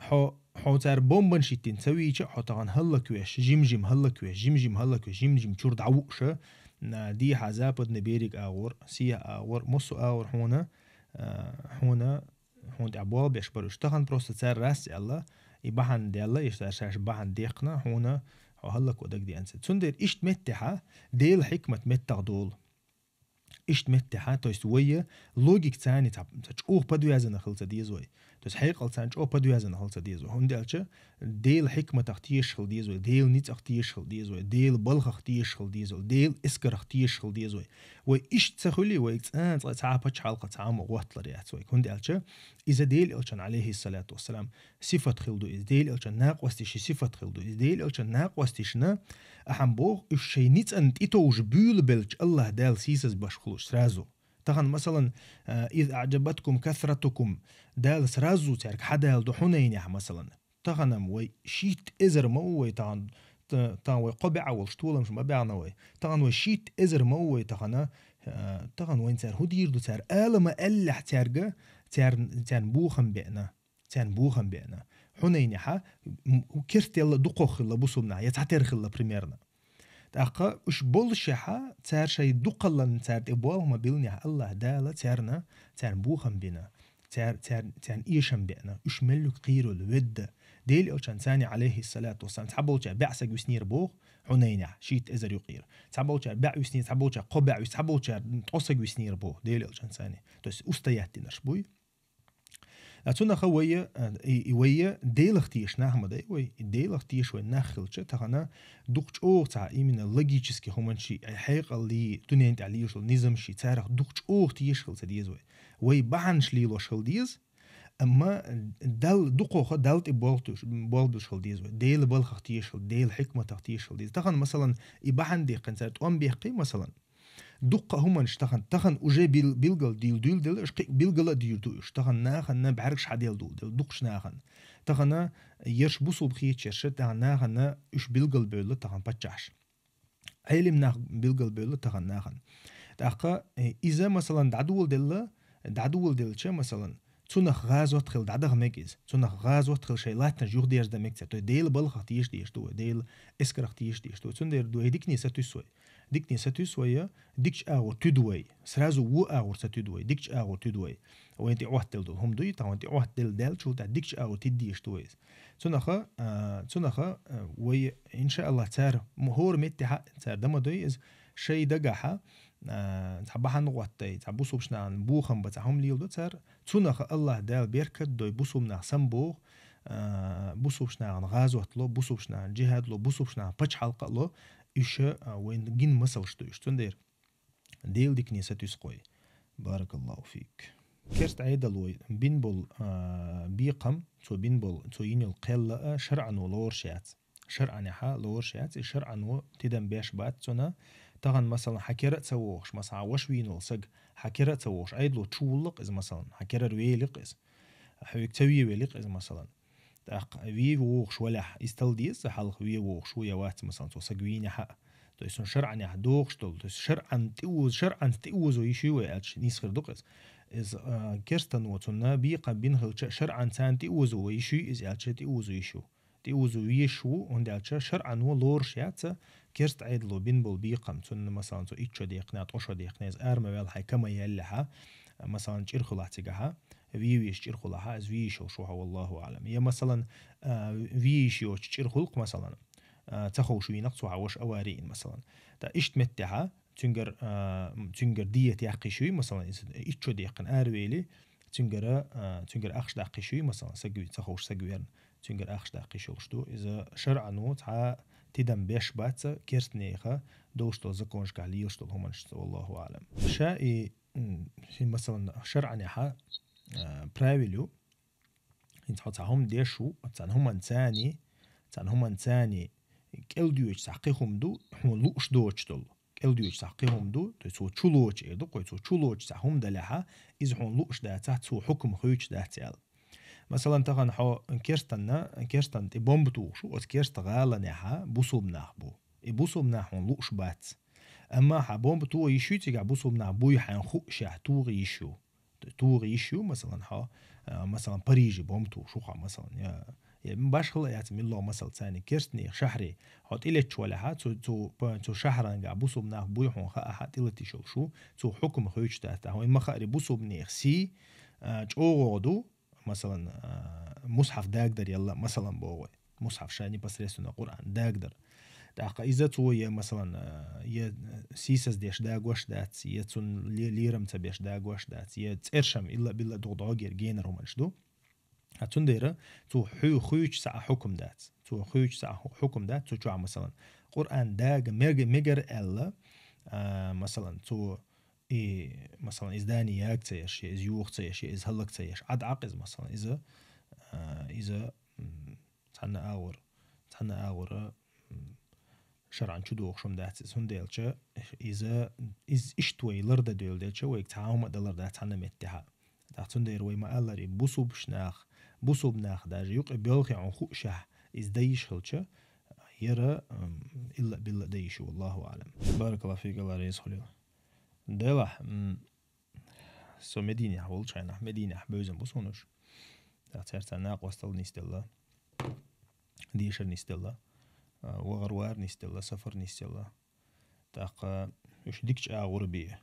хьо, хьо цара бомбанаш йиттина ца вийча, хьо тахана хӀаллаквеш, жим-жим хӀаллаквеш, жим-жим хӀаллаквеш, жим-жим чуьра дӀавуъуша, а, дехьа Западный берег агӀор, Сиа агӀор, массо а агӀор хьуна, а, хьуна, хьуна тӀехь болх беш бара уьш. Тахана просто цара рас аьлла, и бахьана даьлла, и цара шаьш бахьана дехкина, хьуна хьо хӀаллакво дагадеанца. Цундела иштта меттехьа, Делан хьикмат меттах долу. Иштта меттехьа, то есть вайя логика цани ца, ца чӀогӀа подвязана хила ца деза вай. То есть хьекъал цани чӀогӀа подвязана хила ца деза вай. ХӀунда аьлча Дела хьикматах тешаш хила деза вай, Дела ницкъах тешаш хила деза вай, Дела балхах тешаш хила деза вай, Дела эскарах тешаш хила деза вай. Вай иштта ца хуьли, вай цӀа, цӀа, цхьа пачхьалкха, цхьа мо гӀотталар яц вай. ХӀунда аьлча иза Дела Элчан, алейхиссалату вассалам, сифат хила ду иза. Дела Элчан накъостий ши сифат хила ду иза. Дела Элчан накъостий шина ахьан боху, уьш шайн ницӀан тӀе товжа буьйлабелча Аллах Дала сийсаз баш хулуш сразу. Тахана, масалан, а, «Из аъджабаткум касратукум», Дала сразу цаьрга хьадала ду Хьунайнехь, масалан. Тахана-м вай шийтта эзар ма ву вай тахана, т-, тахана вай кхо баьӀ волуш толамаш ма баьхна вай. Тахана вай шийтта эзар ма ву вай тахана, а, тахана вайн цара хӀун дийр ду цара? Ала ма аьллехь цаьрга, цаьрн-, цаьрна бохам беана. Цаьрна бохам беана. Хьунайнехьа, м, керстелла дукхох хилла бусулбанаш, я цхьатера хилла примерно. ТӀаккха уьш боллушехьа, цара шайн дукхаллан цара тӀе болх ма билнехь, Аллах Дала цаьрна, цаьрна бохам бина, цаьр-, цаьр-, цаьрна эшам беана, уьш меллуг кхийралла ведда. Дела Элчан цани, алейхиссалату вассалам, цхьаболча баьӀ саг виснера боху, Хьунайнехь, шийтта эзар юкъера. Цхьаболча баьӀ виснера, цхьаболча кхо баьӀ вис-, цхьаболча ткъо саг виснера боху, Дела Элчан цани. То есть устоять динарш буй. А цунаха вайя, а, и, и вайя Делах теша нах ма дай вай. И Делах теша вай нах хилча, тахана дукха чӀогӀа цхьа именно логически хӀуманаш, хьекъаллий, дуьнен тӀехь лелаш йолу низамаш, царах дукха чӀогӀа теша хила ца деза вай. Вай бахьанаш лелош хила деза, амма Далла дукхоха Далла тӀе болх туш-, болх буьлуш хила деза вай. Дела балхах теша хила, Дела хьикматах теша хила деза. Тахана, масалан, и бахьана дехкина цара тӀом бехкий, масалан, дуккха а хӀуманаш тахана, тахана уже бил-, билгал дийла дуьйла делла, уьш кхин билгала а дийр ду уьш. Тахана нахана бӀаьргаш хьаделла ду делла, дукхаш нахана. Тахана ерш бусулба хеташ ерш, тахана нахана уьш билгал бевлла тахана паччахьаш. Ӏелим нах билгал бевлла тахана нахана. ТӀаккха, э, иза, масалан, дӀадоладелла, дӀадоладелча, масалан, цунах гӀазот хила дӀадаха мега иза. Цунах гӀазот хила шайн латтанаш юхадерза мега цара. То есть Дела балхах теша дезаш ду вай, Дела эскарах теша дезаш ду вай. Цундела ду вай дикане сатуьйсу вай. Дикане сатуьйсу вай, дикачу агӀор туьду вай. Сразу вон агӀор ца туьду вай, дикачу агӀор туьду вай. Вайн тӀе Ӏоттаделла долу хӀума дуй, тхан вайн тӀе Ӏоттаделла даьллачул тӀаьхьа дикачу агӀор тидде йиш ду вай иза. Цунаха, а, цунаха, а, вай, иншааллах, цара м-, хӀора меттехьа цара дан ма дой иза, шайн дагахьа, а, цхьа бахьана гӀоттай, цхьа бусулбачу нахана бохам бан цхьа хӀума леладо цара, цунаха Аллах Дала беркат дой, бусулба нах самабоху, а, бусулбачу нахана гӀазот ло, бусулбачу нахана джихад ло, бусулбачу нахана пачхьалкх а ло, уьш, а, вайн гина масалш ду уьш. Цундела Дела дикане сатуьйсу кхой. Баракаллаху фик. Керста Ӏедало бина болу, а, бекхам, цо бина болу, цо йина йолу кхел а шарӀано лоруш яц. ШарӀанехьа лоруш яц, и шарӀано тидам беш бац цунна. Тахана, масалан, хьан кера а ца вогӀуш, масалан, хьан ваша вийна волу саг, хьан кера а ца вогӀуш, Ӏедало чу вуллакх иза, масалан, хьан керара великх иза. Хьоьга ца вен великх иза, масалан. ТӀаккха вен вогӀуш валахь, иза тала деза хьалха вен вогӀуш ву я вац, масалан, цо саг вийнехьа а. То есть цунна шарӀанехь догӀуш долу, то есть шарӀан тӀеоза, шарӀанца тӀеозо йиш ю вай аьлча, нийса хир ду-кх иза. Иза, а, керстано цунна бекхам бина хилча, шарӀан царна тӀеозо вай йиш ю иза аьлча, тӀеозо йиш ю. ТӀеозо везаш ву, хӀунда аьлча шарӀано лоруш яц, керста Ӏедало бина болу бекхам, цунна, масалан, цо итт шо декхна, ткъа шо декхна, иза ара ма ваьлла хьайн ка ма яьллехьа, масалан, чӀир хуьлахь цигахьа, вен везаш чӀир хуьлахьа, иза вен йиш йолуш ву хьо, валлаху аӀлам. Я, масалан, а, вен йиш йоцу чӀир хуьлу-кх, масалан, а, ца ховш вийнакх цо хьан ваша авари йина, масалан. ТӀаккха иштта меттехьа, цуьнгара, а, м, цуьнгара диета яккха йиш юй, масалан, иза итт шо декхна аравели, цуьнгара, а, цуьнгара ахча даккха йиш юй, масалан, саг ве-, ца ховш саг верна, цуьнгара ахча даккха йиш йолуш ду. Иза шарӀано цхьа тидам беш бац керстанеха долуш долу законашкахь лелаш долу хӀуманашца, валлаху аӀлам. Ша и, м, ши, масалан, шарӀанехьа, а, правил ю, хӀинца хьо цхьа хӀума деш ву, цхьана хӀуманца цани, цхьана хӀуманца цани кӀел доьчу цхьа кхин хӀума ду, хьуна лууш доцуш долу. КӀел доьчу цхьа кхин хӀума ду, то есть цо чу лоцу эр ду-кх вай, цо чу лоцуш цхьа хӀума далехьа, иза хьуна лууш дацахь, цо хьукам хуьйцуш дац аьлла. Масалан, тахана хьо керстанна, керстанна тӀе бомба тухуш ву, оцу керста гӀаланехьа бусулба нах бу. И бусулба нах хьуна лууш бац. Амма хьан бомба тоха йиш юй цигахь бусулба нах буй хьайна хуъушехь, тоха йиш ю. Тоха йиш ю, масалан, хьо, а, масалан, Париже бомба тухуш ву хьо, масалан, я, я башхала а яц, милла а масал царна керстанех шахьаре. Хьо тӀелетташ валехьа, цу, цу, па-, цу шахьарангахь бусулба нах буй хьуна хаахьа, тӀелатийша йолуш ву, цо хьукам хуьйцуш дац. Ткъа хьуна ма хаъара бусулбанех сий, а, чӀогӀа догӀу ду, масалан, а, мусхьаф дагадар ялла, масалан, боху вай. Мусхьаф ша непосредственно Къуръан дагадар. ТӀаккха иза цо е, масалан, э, е сийсаз деш дагош дац, е цун ле-, лерам ца беш дагош дац, е цӀершам илла-билла дугӀу дӀогер генар хӀуманаш ду. А цундера цо хьу-, хуьйчу цхьа а хьукум дац. Цо хуьйчу цхьа а хьу-, хьукум дац, цу чохь, масалан, Къуръан дага мега-, мегар аьлла, а, масалан, цо и, масалан, иза дани яга ца еш, я иза юха ца еш, я иза хӀаллак ца еш, Ӏад Ӏакъ иза, масалан, иза, а, иза, м, цхьанна агӀор, цхьанна агӀора, м, шарӀан чу дохуш хӀума дац иза, хӀунда аьлча иза, иза иштта вай лардан девлла делча, вайга цхьа хӀума а далар дац цхьанна меттехьа. ТӀаккха цундела вай ма-аллара, бусулбаш нах, бусулба нах даже юкъе боьлхе хьуна хуушехь, иза дан йиш хилча, яра, м, илла-билла дан йиш ю, валлаху аӀлам. Баракаллаху фик, Алла реза хуьлийла. Делахь, м, со Мединехь волчу хенахь, Мединехь бевзина бу суна уьш. ТӀаккха цаьрца накъосталла нисделла, дешар нисделла, а, вахар-вар нисделла, сафар нисделла. ТӀаккха уьш дикачу агӀор бе,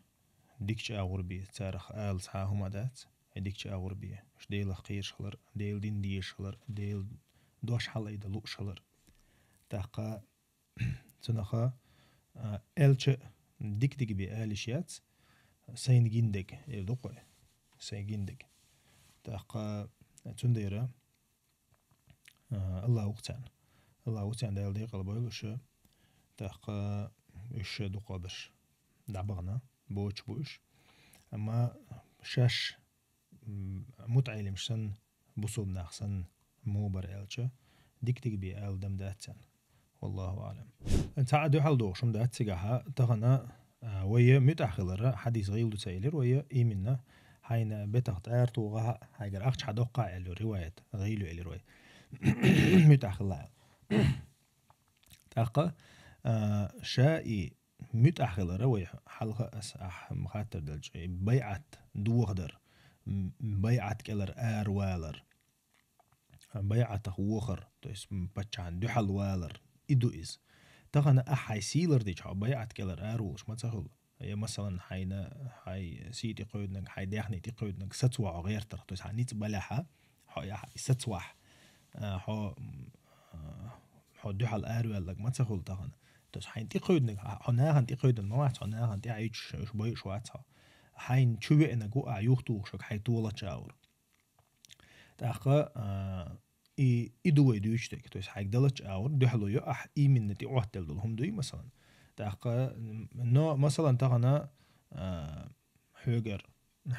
дикачу агӀор бе, царах ала цхьа а хӀума дац, и дикачу агӀор бе. Уьш Делах кхераш хилар, Делан дин дезаш хилар, Делан дош хьалаайда лууш хилар. ТӀаккха цунаха, а, аьлча дика-дика бе ала йиш яц, сайна гина дерг, эр ду-кх вай, сайна гина дерг. ТӀаккха цундела, а, Алла ву-кх царна. Алла ву царна, Дала декъала бойла уьш. ТӀаккха уьш дукхахберш дӀабахана, боцуш бу уьш. Амма шаьш, м, мутаӀелимаш санна, бусулба нах санна, муха бара аьлча, дика-дика бе ала дам дац царна. Валлаху аӀлам. Цхьа а дуьхьал дохуш хӀума дац цигахьа, тахана, а, вай муьтӀахь хиларан хьадис гӀийла ду ца элира вай, именно, хьайна бетах тӀара тухахьа, хьайгара ахча хьадоккхахьа аьлла риваят гӀийла ю элира вай. МуьтӀахь хилла аьлла. ТӀаккха, а, ша и муьтӀахь хилара вай хьалха аса ахь ма хаттар делча, и байӀат дохадар, м, байӀат кӀелара аравалар, байӀатах вохар, то есть, м, паччахьна дуьхьал валар, и ду иза. Тахана ахь хьайн сий лардича, хьо байӀат кӀелара араволуш ма ца хуьлу. Я, масалан, хьайна, хьайн сий тӀекхевдинарг, хьайн даьхни тӀекхевдинарг сацо хьо гӀертарх, то есть хьан ницкъ балехьа, хьо и ахь и сацвахь, а, хьо, м, а, хьо дуьхьал араваьлларг ма ца хуьлу тахана. То есть хьайна тӀекхевдинарг, хьо, хьо нахана тӀекхевдина ма вац, хьо нахана тӀе Ӏуьйчуш, уьш бойуш вац хьо. Хьайна чу веанарг ву ахь юхатухуш верг, хьайн толачу агӀор. ТӀаккха, а, и, и ду вай дуьйцуш дерг. То есть хьайга далачу агӀор дуьхьало йо ахь, именно тӀеӀоттаделла долу хӀума дуй, масалан. ТӀаккха, м, но, масалан, тахана, а, хьоьгара,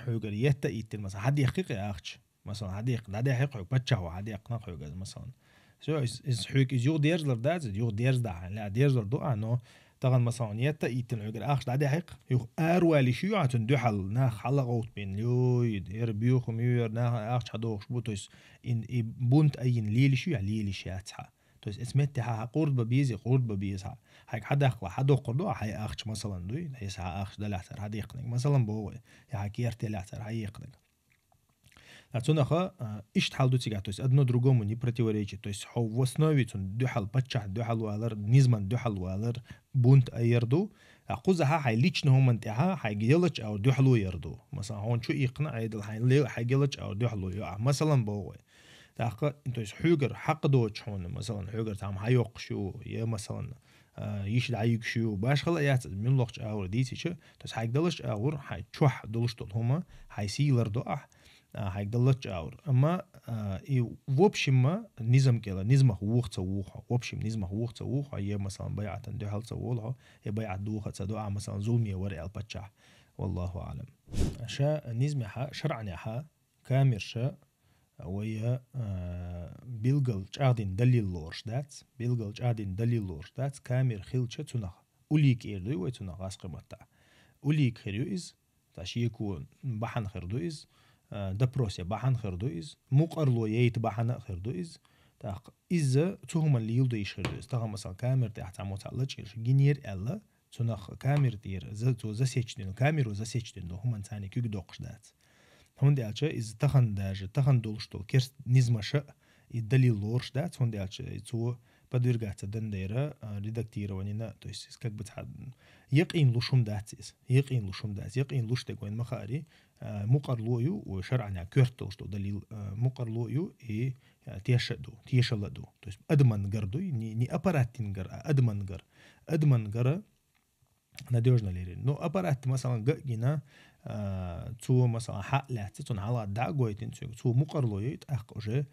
хьоьгара етта а йиттина, масалан, хьадехкхи-кх и ахча. Масалан, хьадехкхи, дӀадехьи-кх хьоьга, паччахьо хьадехкхна хьоьга иза, масалан. Всё, иза, иза хьоьга иза юха дерзалур дац, иза юха дерзадахь хьайна лаьа, дерзалур ду ахь, но тахана, масалан, етта а йиттина хьоьгара ахча дӀадехьи-кх, юха аравала йиш ю ахь цунна дуьхьал, нах хьалагӀовттабина, йой, яра боьха хӀума ю, яра нахана ахча хьадохуш бу, то есть и, и бунт айина лела йиш ю ахь, лела йиш яц хьан. То есть эцу меттехьа хьан къурд бан беза, къурд бан беза хьан. Хьайга хьадаккхалахь, хьадоккхур ду ахь хьайн ахча, масалан, дуй, хьайса хьан ахча далахь цара хьадехкинарг, масалан, боху вай, я хьан керта елахь цара хьаеккхинарг. А цунаха, а, иштта хьал ду цигахь, то есть одно другому не противоречит, то есть хьо в основе цунна дуьхьал, паччахьна дуьхьал валар, низамна дуьхьал валар, бунт айар ду, а кхузахьа хьайн личный хӀуманна тӀехьа хьайга ялачу агӀор дуьхьало яр ду. Масалан, хьуна чу иккхина Ӏедал, хьайн ле-, хьайга ялачу агӀор дуьхьало йо ахь, масалан, боху вай. ТӀаккха, то есть хьоьгара хьакъ доцуш хьуна, масалан, хьоьгара цхьамма хьайоккхуш ю, я, масалан, а, йиш дӀайигуш ю, башхала а яц иза, муьлххачу агӀор дийцича, то есть хьайга далачу агӀор хьайн чохь долуш долу хӀума, хьайн сий лардо ахь, а, хьайга даллачу агӀор. Амма, а, и в общем-ма низам кӀела, низамах вуха ца вуха хьо, в общем, низамах вуха ца вуха хьо, я, масалан, байӀатан дуьхьал ца волу хьо, я байӀат духа а ца до ахь, масалан, зуламе вара аьлла паччахь. Валлаху аӀлам. Ша низамехьа, шарӀанехьа, камерша, вай, а, билггал чӀагӀдина далил лоруш дац, билггал чӀагӀдина далил лоруш дац, камера хилча цунах улик эр дуй вай цунах гӀазкхийн маттахь. Улик хир ю иза, цхьа шеко бахьана хир ду иза, а, допросе бахьана хир ду иза, мукъарло яйта бахьана а хир ду иза. ТӀаккха иза цу хӀуманна леладо йиш хир ду иза. Тахана, масалан, камера тӀехь цхьаммо цхьаъ лачкъийра, гинера аьлла, цунах камера тӀера за-, цо засечь дина, камеро засечь дина долу хӀуманна царна куьг доккхуш дац. ХӀунда аьлча иза тахана даже, тахана долуш долу керста низамаша и далил лоруш дац, хӀунда аьлча и цо подвергаться дан дайра, а, редактированина, то есть, как бы, цхьа-, якъин луш хӀума дац иза. Якъин луш хӀума дац. Якъин луш дерг вайн ма хаари, а, мукъарло ю, у шарӀана коьрта долуш ду далил, а, мукъарло ю, и, а, теша а ду, тешала а ду. То есть, адаман гар дуй, не, не аппараттин гар, а адаман гар. Адаман гара надёжно лерина. Ну, аппарат, масалан, га а гина, а, цо, масалан, хьа а лаьцна, цунна хьалха дӀа а гойтина цуьнга, цо мукъарло йой, тӀаккха уже,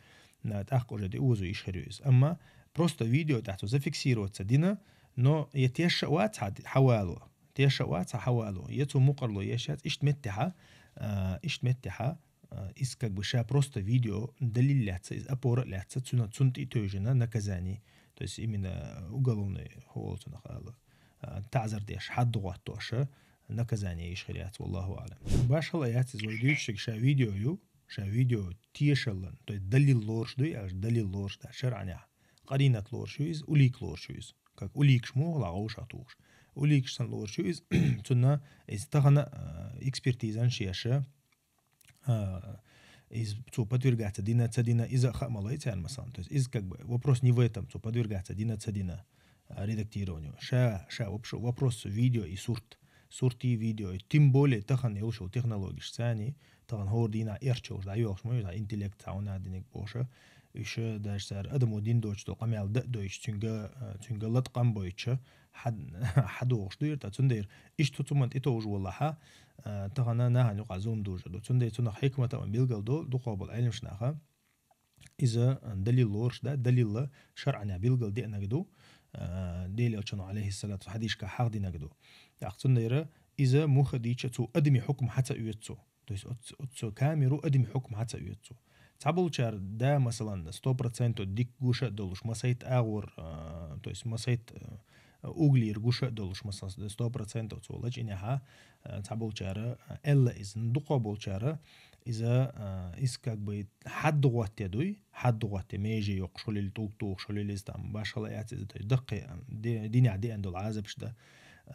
а, тӀаккха уже тӀе озо йиш хир ю иза. Амма просто видео тӀехь цо зафиксироваться дина, но я теша а вац хьа-, хьавало, теша а вац хьа-, хьавало, я цо мукъарло еш яц, иштта меттехьа, а, иштта меттехьа, а, иза как бы ша просто видео далил лаьцна, иза опора а лаьцна, цуьнан, цунна тӀе а тевжина наказание, то есть именно уголовный хӀу олу цунах ала, а, таӀзар деш, хьад гӀоттоша, наказание йиш хир яц, валлаху аӀлам. Башхала яц иза вай дуьйцуш дерг ша видео ю, ша видео тешалан, то есть далил лоруш дуй аьлча, далил лоруш дац шарӀанехь, къаринат лоруш ю иза, улик лоруш ю иза. Как уликаш муха ла вовшах тухуш. Уликаш санна лоруш ю иза, цунна иза тахана, а, экспертизан шеша, а, иза цо подвергаться дина, ца дина, иза а хаа ма лай царна, масалан. То есть иза как бы вопрос не в этом, цо подвергаться дина, ца дина, а, редактированию. Ша, ша вообще вопрос видео и сурт. Сурт и видео. Тем более тахана йолуш йолу технологиш царний, тахана хӀора дийнахь эрчалуш дӀайоьлхуш ма ю, интеллект цхьа хӀуна диниг бохуша. Уьш даже цара адамо дин доцуш долу къамел дан а дойтуш, цуьнга, а, цуьнга латкъам бойтуша, хьад-, хьадогӀуш ду ира, ткъа цундела иштта хӀу цуман тӀетовжа волахьа, а, тахана нахана юкъахь зулам дужур ду. Цундела цунах хьикмат а билгал долу дукхах болу Ӏеламаш наха. Иза, а, далил лоруш да, далилла шарӀанехь билгал деанаг ду, а, Делан Элчано, алейхиссалату, хьадисашка хьахдинаг ду. ТӀаккха цундела иза муха дийча цу адамийн хьукма хьа ца оьцу цо. То есть оц-, оццо камеру адамийн хьукма хьа ца оьцу цо. Цхьаболчара да, масалан, сто процентов дика гуш а долуш, масайт агӀор, а, то есть масайт, а, углийра гуш а долуш, масалан, сто процентов цо лачкъинехьа, а, цхьаболчара, а, элла иза, дукхах болчара иза, а, иза как бы хьад гӀотте дуй, хьад гӀотте меже йоккхуш хуьлийла, тӀулг тухуш хуьлийла иза, там башхала яц иза, то есть даккхий, а, ди-, динехь деана долу Ӏазапаш да.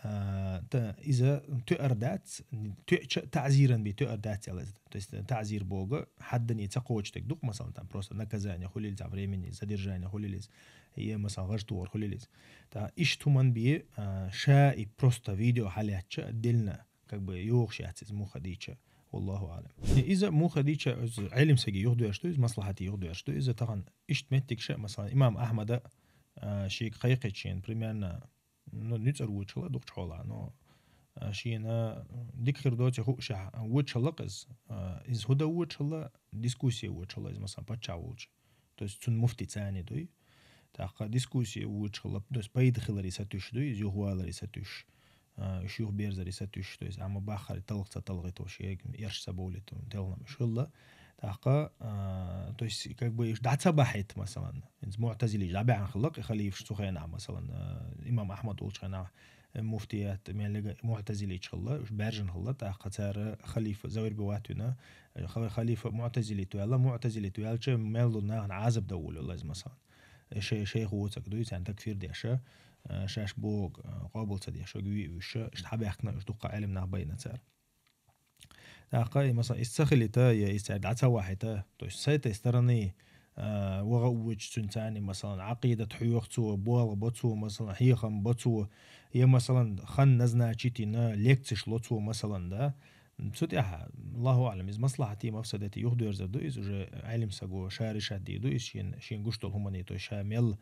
А, та, иза тоьар дац, тоьча таӀзиран бен тоьар дац аьлла иза. То есть таӀзир бога хьаддане ца кхочу дерг ду-кх, масалан, там просто наказание хуьлийла, цхьа временное задержание хуьлийла иза. Я, масалан, гӀаж тухур хуьлийла иза. Та иштта хӀуман бен, а, ша и просто видео хьалаьцча, отдельно, как бы, йогӀуш яц иза муха дийча. Валлаху аӀлам. Иза муха дийча, иза Ӏелим саги юхадоьрзуш ду, иза маслахьати юхадоьрзуш ду, иза тахана иштта меттиг ша, масалан, имам Ахьмада, а, шега кхайкхича шена, примерно, ну, нуьцкъара вочу хала дукхачу хьолахь, но, а, шена дика хир доций хууш, а, вочу хала-кх иза, а, иза хӀу дан вочу хала, дискуссия вочу хала иза, масалан, паччахь волчу. То есть цунна муфти царни дуй. ТӀаккха дискуссия вочу хала, то есть пайда хиларе сатуьйсуш дуй, иза юхаваларе сатуьйсуш, а, уьш юхаберзаре сатуьйсуш, то есть, амма баххара талха ца талхийта, шега эрш ца бовлийта, телхнам уьш хилла. ТӀаккха, а, то есть, как бы, уьш дӀа ца бахьийта, масалан, хӀинца муътазилий дӀабаьхьна хилла-кх и халифаш цу хенахь, масалан, а, имам Ахьмад волчу хенахь, э, муфтият мел лега муътазилийчу хилла, уьш баьржина хилла, тӀаккха цара халифа Завир бен ватвина, э, ха-, халифа муътазилит ваьлла, муътазилит ваьлча, мел долу нахана Ӏазап дан волавелла иза, масалан. Э, шай-, шайх воцаг дуй, царна такфир деша, э, шаьш боху, э, къобал ца деш, вуьйш, иштта хьабаьхкина уьш дуккха Ӏелам нах байна цара. ТӀаккха, и, масалан, иза ца хилийта, я иза цаьрга дӀа ца вахьийта, то есть с этой стороны, а, ваха а вочу цуьнан царна, масалан, Ӏакъидат хьоьху цо, болх бо цо, масалан, хьехам бо цо, я, масалан, хан назначить йина, лекцеш ло цо, масалан, да. Цу тӀехь, Аллаху аӀлам, иза маслахьатий, мафсадатий юхадоьрзур ду, иза уже Ӏелим саго ша решать дийр ду, иза шен, шен гуш долу хӀуманийн, то есть ша мел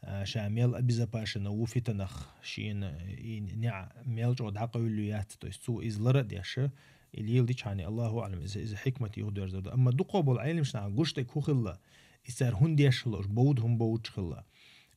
а, ша мел обезопасена ву фитанах, шена и неӀ мел чӀогӀа дӀакъевллий яц, то есть цо иза лар а деш, и леладичхьана, Аллаху аӀлам, иза, иза хьикмат юхадоьрзур ду. Амма дукхах болу Ӏелимаш нахана гуш дерг хӀун хилла, иза цара хӀунда деш хилла, уьш бовда хӀума бовдуш хилла,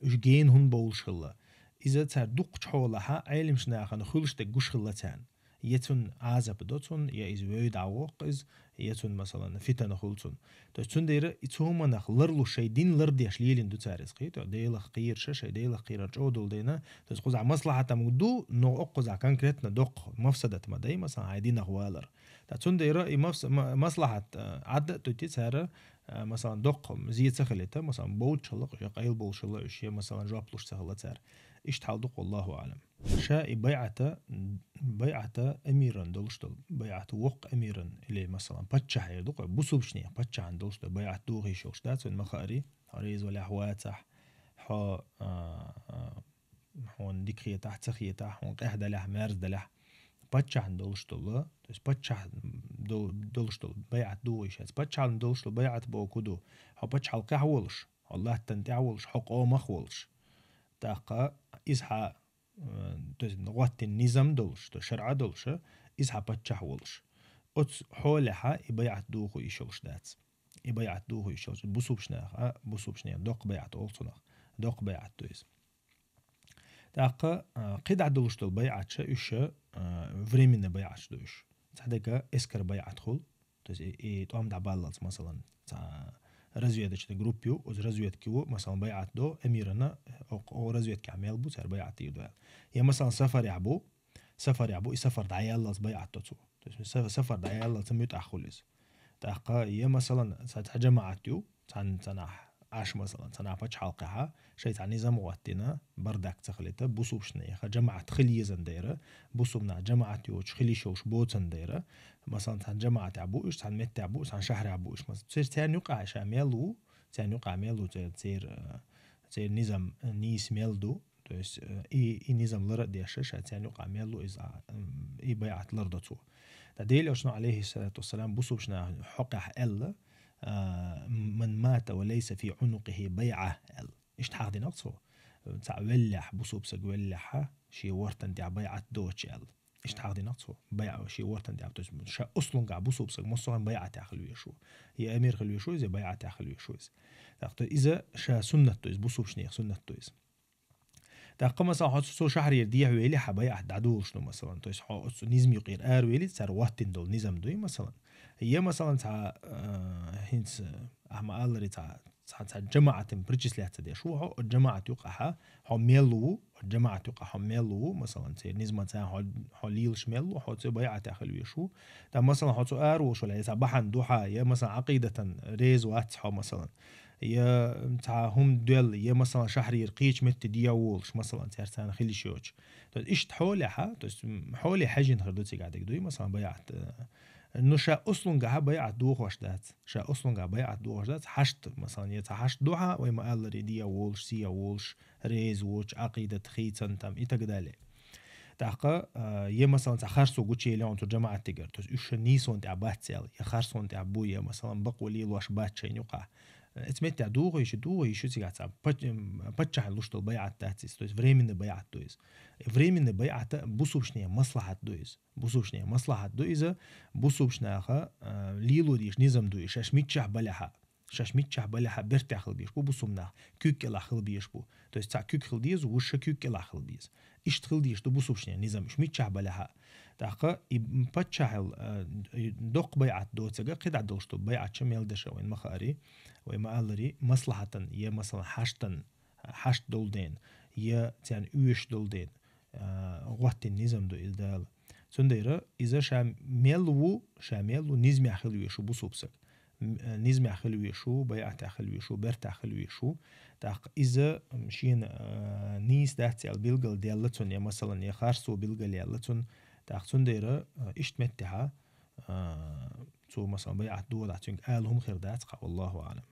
уьш гена хӀума бовлуш хилла. Иза цара дукхачу хьолахьа Ӏелимаш нахана хуьлуш дерг гуш хилла царна. Я цунна Ӏазап до цунна, я иза вевза дӀавоккху иза, я цунна, масалан, фитана хуьлу цунна. То есть цундела и цу хӀуманах ларлуш шайн дин лардеш лелийна ду цара иза, кхетий, Делах кхерар ша, шайн Делах кхерар чӀогӀа долу дайна. То есть кхузахь маслахьат ма ду, но оккхузахь конкретно доккха мафсадат ма дай, масалан, хьайн динах валар. Ткъа цундела и мафс-, ма-, маслахьат, а, Ӏадда а тӀуьти цара, а, масалан, доккха зе ца хилийта, масалан, бовдуш хилла, я къайла болуш хилла уьш, я, масалан, жоп луш ца хилла цара. Иштта хьал ду-кх, Аллаху аӀлам. Ша и байӀата, байӀата эмиран долуш долу, байӀат воккха эмиран, или, масалан, паччахьера ду-кх, бусулбачу нехан паччахьан долуш долу байӀат дохийша йолуш дац вайн ма хаари, хьо реза валахь, вацахь, хьо, а, а, хьона дика хетахь, ца хетахь, хьона къехь далехь, мерза далехь, паччахьна долуш долу, то есть паччахь дол-, долуш долу байӀат духу и шаьц. Паччахьна долуш долу байӀат боху ду, хьо пачхьалкхехь волуш, хьо латтана тӀехь волуш, хьо къомах волуш. ТӀаккха иза хьа, э, то есть гӀоттина низам долуш, то есть шарӀа долуш, а, иза хьа паччахь волуш. Оцу хьолехьа и байӀат духу и шолуш дац. И байӀат духу и шолуш. Бусубшнаха, а, бусубшне доккха байӀат олу цунах. Доккха байӀат ду иза. ТӀаккха, а, кхидӀа долуш долу байӀатша, уьш, а, временный байӀатш ду уьш. Цхьадерг эскар байӀат хуьлу, то есть и, и тӀом дӀабаллалц, масалан, цхьа разведочный группа ю, оцу разведки ву, масалан, байӀат до эмирана, о, о разведкехь мел бу, цара байӀат дийр ду аьлла. Я, масалан, сафарехь бу, сафарехь бу, и сафар дӀаяллалц байӀат до цо. То есть са-, сафар дӀаяллалц муьтӀахь хуьлу иза. ТӀаккха, я, масалан, цхьа, цхьа жамаӀат ю, цхьан, цхьанахь Ӏаш, масалан, цхьанахь пачхьалкхехьа, шайн цхьа низам гӀоттина, бардак ца хилийта, бусубшна яха жамаӀат хила езан дайра, бусубнах жамаӀат йоцуш хила йиш йолуш боцан дайра, масалан, цхьан жамаӀатехь бу уьш, цхьан меттехь бу, цхьан шахьрехь бу уьш, масалан, цер-, церан юкъахь ша мел ву, церан юкъахь мел ву, цер-, цер-, церан низам, э, нийса мел ду, то есть, э, и, и низам лара а деш, ша церан юкъахь мел ву иза, а, м, и байӀат лардо цо. Ткъа Делан Элчано, алейхиссалату вассалам, бусубшна хьокъехь аьлла, а, «Ман мата ва лайса фи унукихи байӀа», аьлла. Иштта хьахдинарг цо. Цхьа веллехь, бусубсаг веллехьа, шен вортан тӀехь байӀат доцуш аьлла. Иштта хьахдинарг цо. БайӀа шен вортан тӀехь, то есть ша услунгахь бусубсаг массо а байӀатехь хила везаш ву. Я эмир хила везаш ву иза, я байӀатехь хила везаш ву иза. ТӀаккха иза ша суннат ду иза, бусубшнех суннат ду иза. ТӀаккха, масалан, хьо цу шахьрера дехьа вели, хьан байӀат дӀадолуш ду, масалан. То есть хьо оцу низам юкъера ара вели, цара гӀоттина долу низам дуй, масалан. Я, масалан, цхьа, э, хӀинца, ахьа ма-алларе, цхьа, цхьа, цхьа жамаӀатан причислять ца деш ву хьо, оцу жамаӀат юкъахьа хьо мел ву, оцу жамаӀат юкъахьа хьо мел ву, масалан, церан низамца хьо, хьо лелаш мел ву, хьо цу байӀатехь хила везаш ву. ТӀаккха, масалан, хьо цу ара волуш валахь, я цхьа бахьана ду хьан, я, масалан, Ӏакъидатан реза вац хьо, масалан. Я цхьа хӀума доьлла, я, масалан, шахьрера кхечу метте дехьа волуш, масалан, цаьрца хила йиш йоцуш. То есть иштта хьолехьа, то есть, м, хьоле хьаьжжина хир ду цигахь дерг дуй, масалан, байӀат, э, ну, ша услунгахьа байӀат дохош дац. Ша услунгахь байӀат дохош дац. Хьашт, масалан, я цхьа хьашт ду хьан, вай ма-алларе, дехьа волуш, сехьа волуш, реза воцуш, Ӏакъидат хийцан там и так далее. ТӀаккха, а, я, масалан, цхьа харцо гучуели хьуна цу жамаӀатигара, то есть уьш ша нийсонан тӀехь бац аьлла, я харцонан тӀехь бу, я, масалан, бакъо лелош бац шайна юкъахь. Эцу меттехь духу йиш ю, духу йиш ю цигахь цхьа пач-, м, паччахьна луш долу байӀат дац иза, то есть временный байӀат ду иза. Временный байӀат бусубшне маслахьат ду иза. Бусубшне маслахьат ду иза, бусубшнаха, а, лело дезаш низам ду иза, шаьш миччахь балехьа. Шаьш миччахь балехьа бертехь хила безаш бу бусубнах, куьг кӀелахь хила безаш бу. То есть цхьа куьг хила деза, вуьш ша куьг кӀелахь хила беза. Иштта хила дезаш ду бусубшне низам, уьш миччахь балехьа. ТӀаккха и паччахьал, а, и доккха байӀат доцург, кхидӀа долуш ду байӀатша мел деш вайн ма хаари, вай ма-алларе, маслахьатан, я, масалан, хьаштан, хьашт долу ден, я царна оьшуш долу ден, а, гӀоттина низам ду иза Дала. Цундела иза ша мел ву, ша мел ву низамехь хила везаш ву бусубсаг. М, а, низамехь хила везаш ву, байӀатехь хила везаш ву, бертахь хила везаш ву. ТӀаккха иза, м, шена, а, нийса дац аьлла билгал делла цунна, я, масалан, я харцо билгал яьлла цунна. ТӀаккха цундела, а, иштта меттехьа, а, цо, масалан, байӀат дохадахь, цуьнга ала хӀума хир дац хьан, валлаху аӀлам.